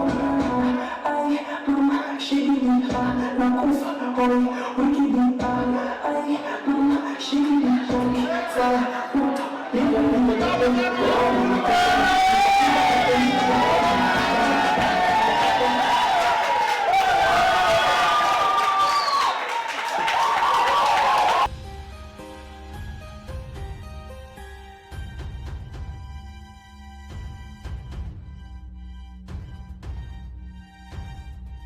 Ay, mama, shigidi, ah, nakufa, hoi, wikidi, ah, ay, mama, shigidi, hoi, sala, moto, liga, liga, liga,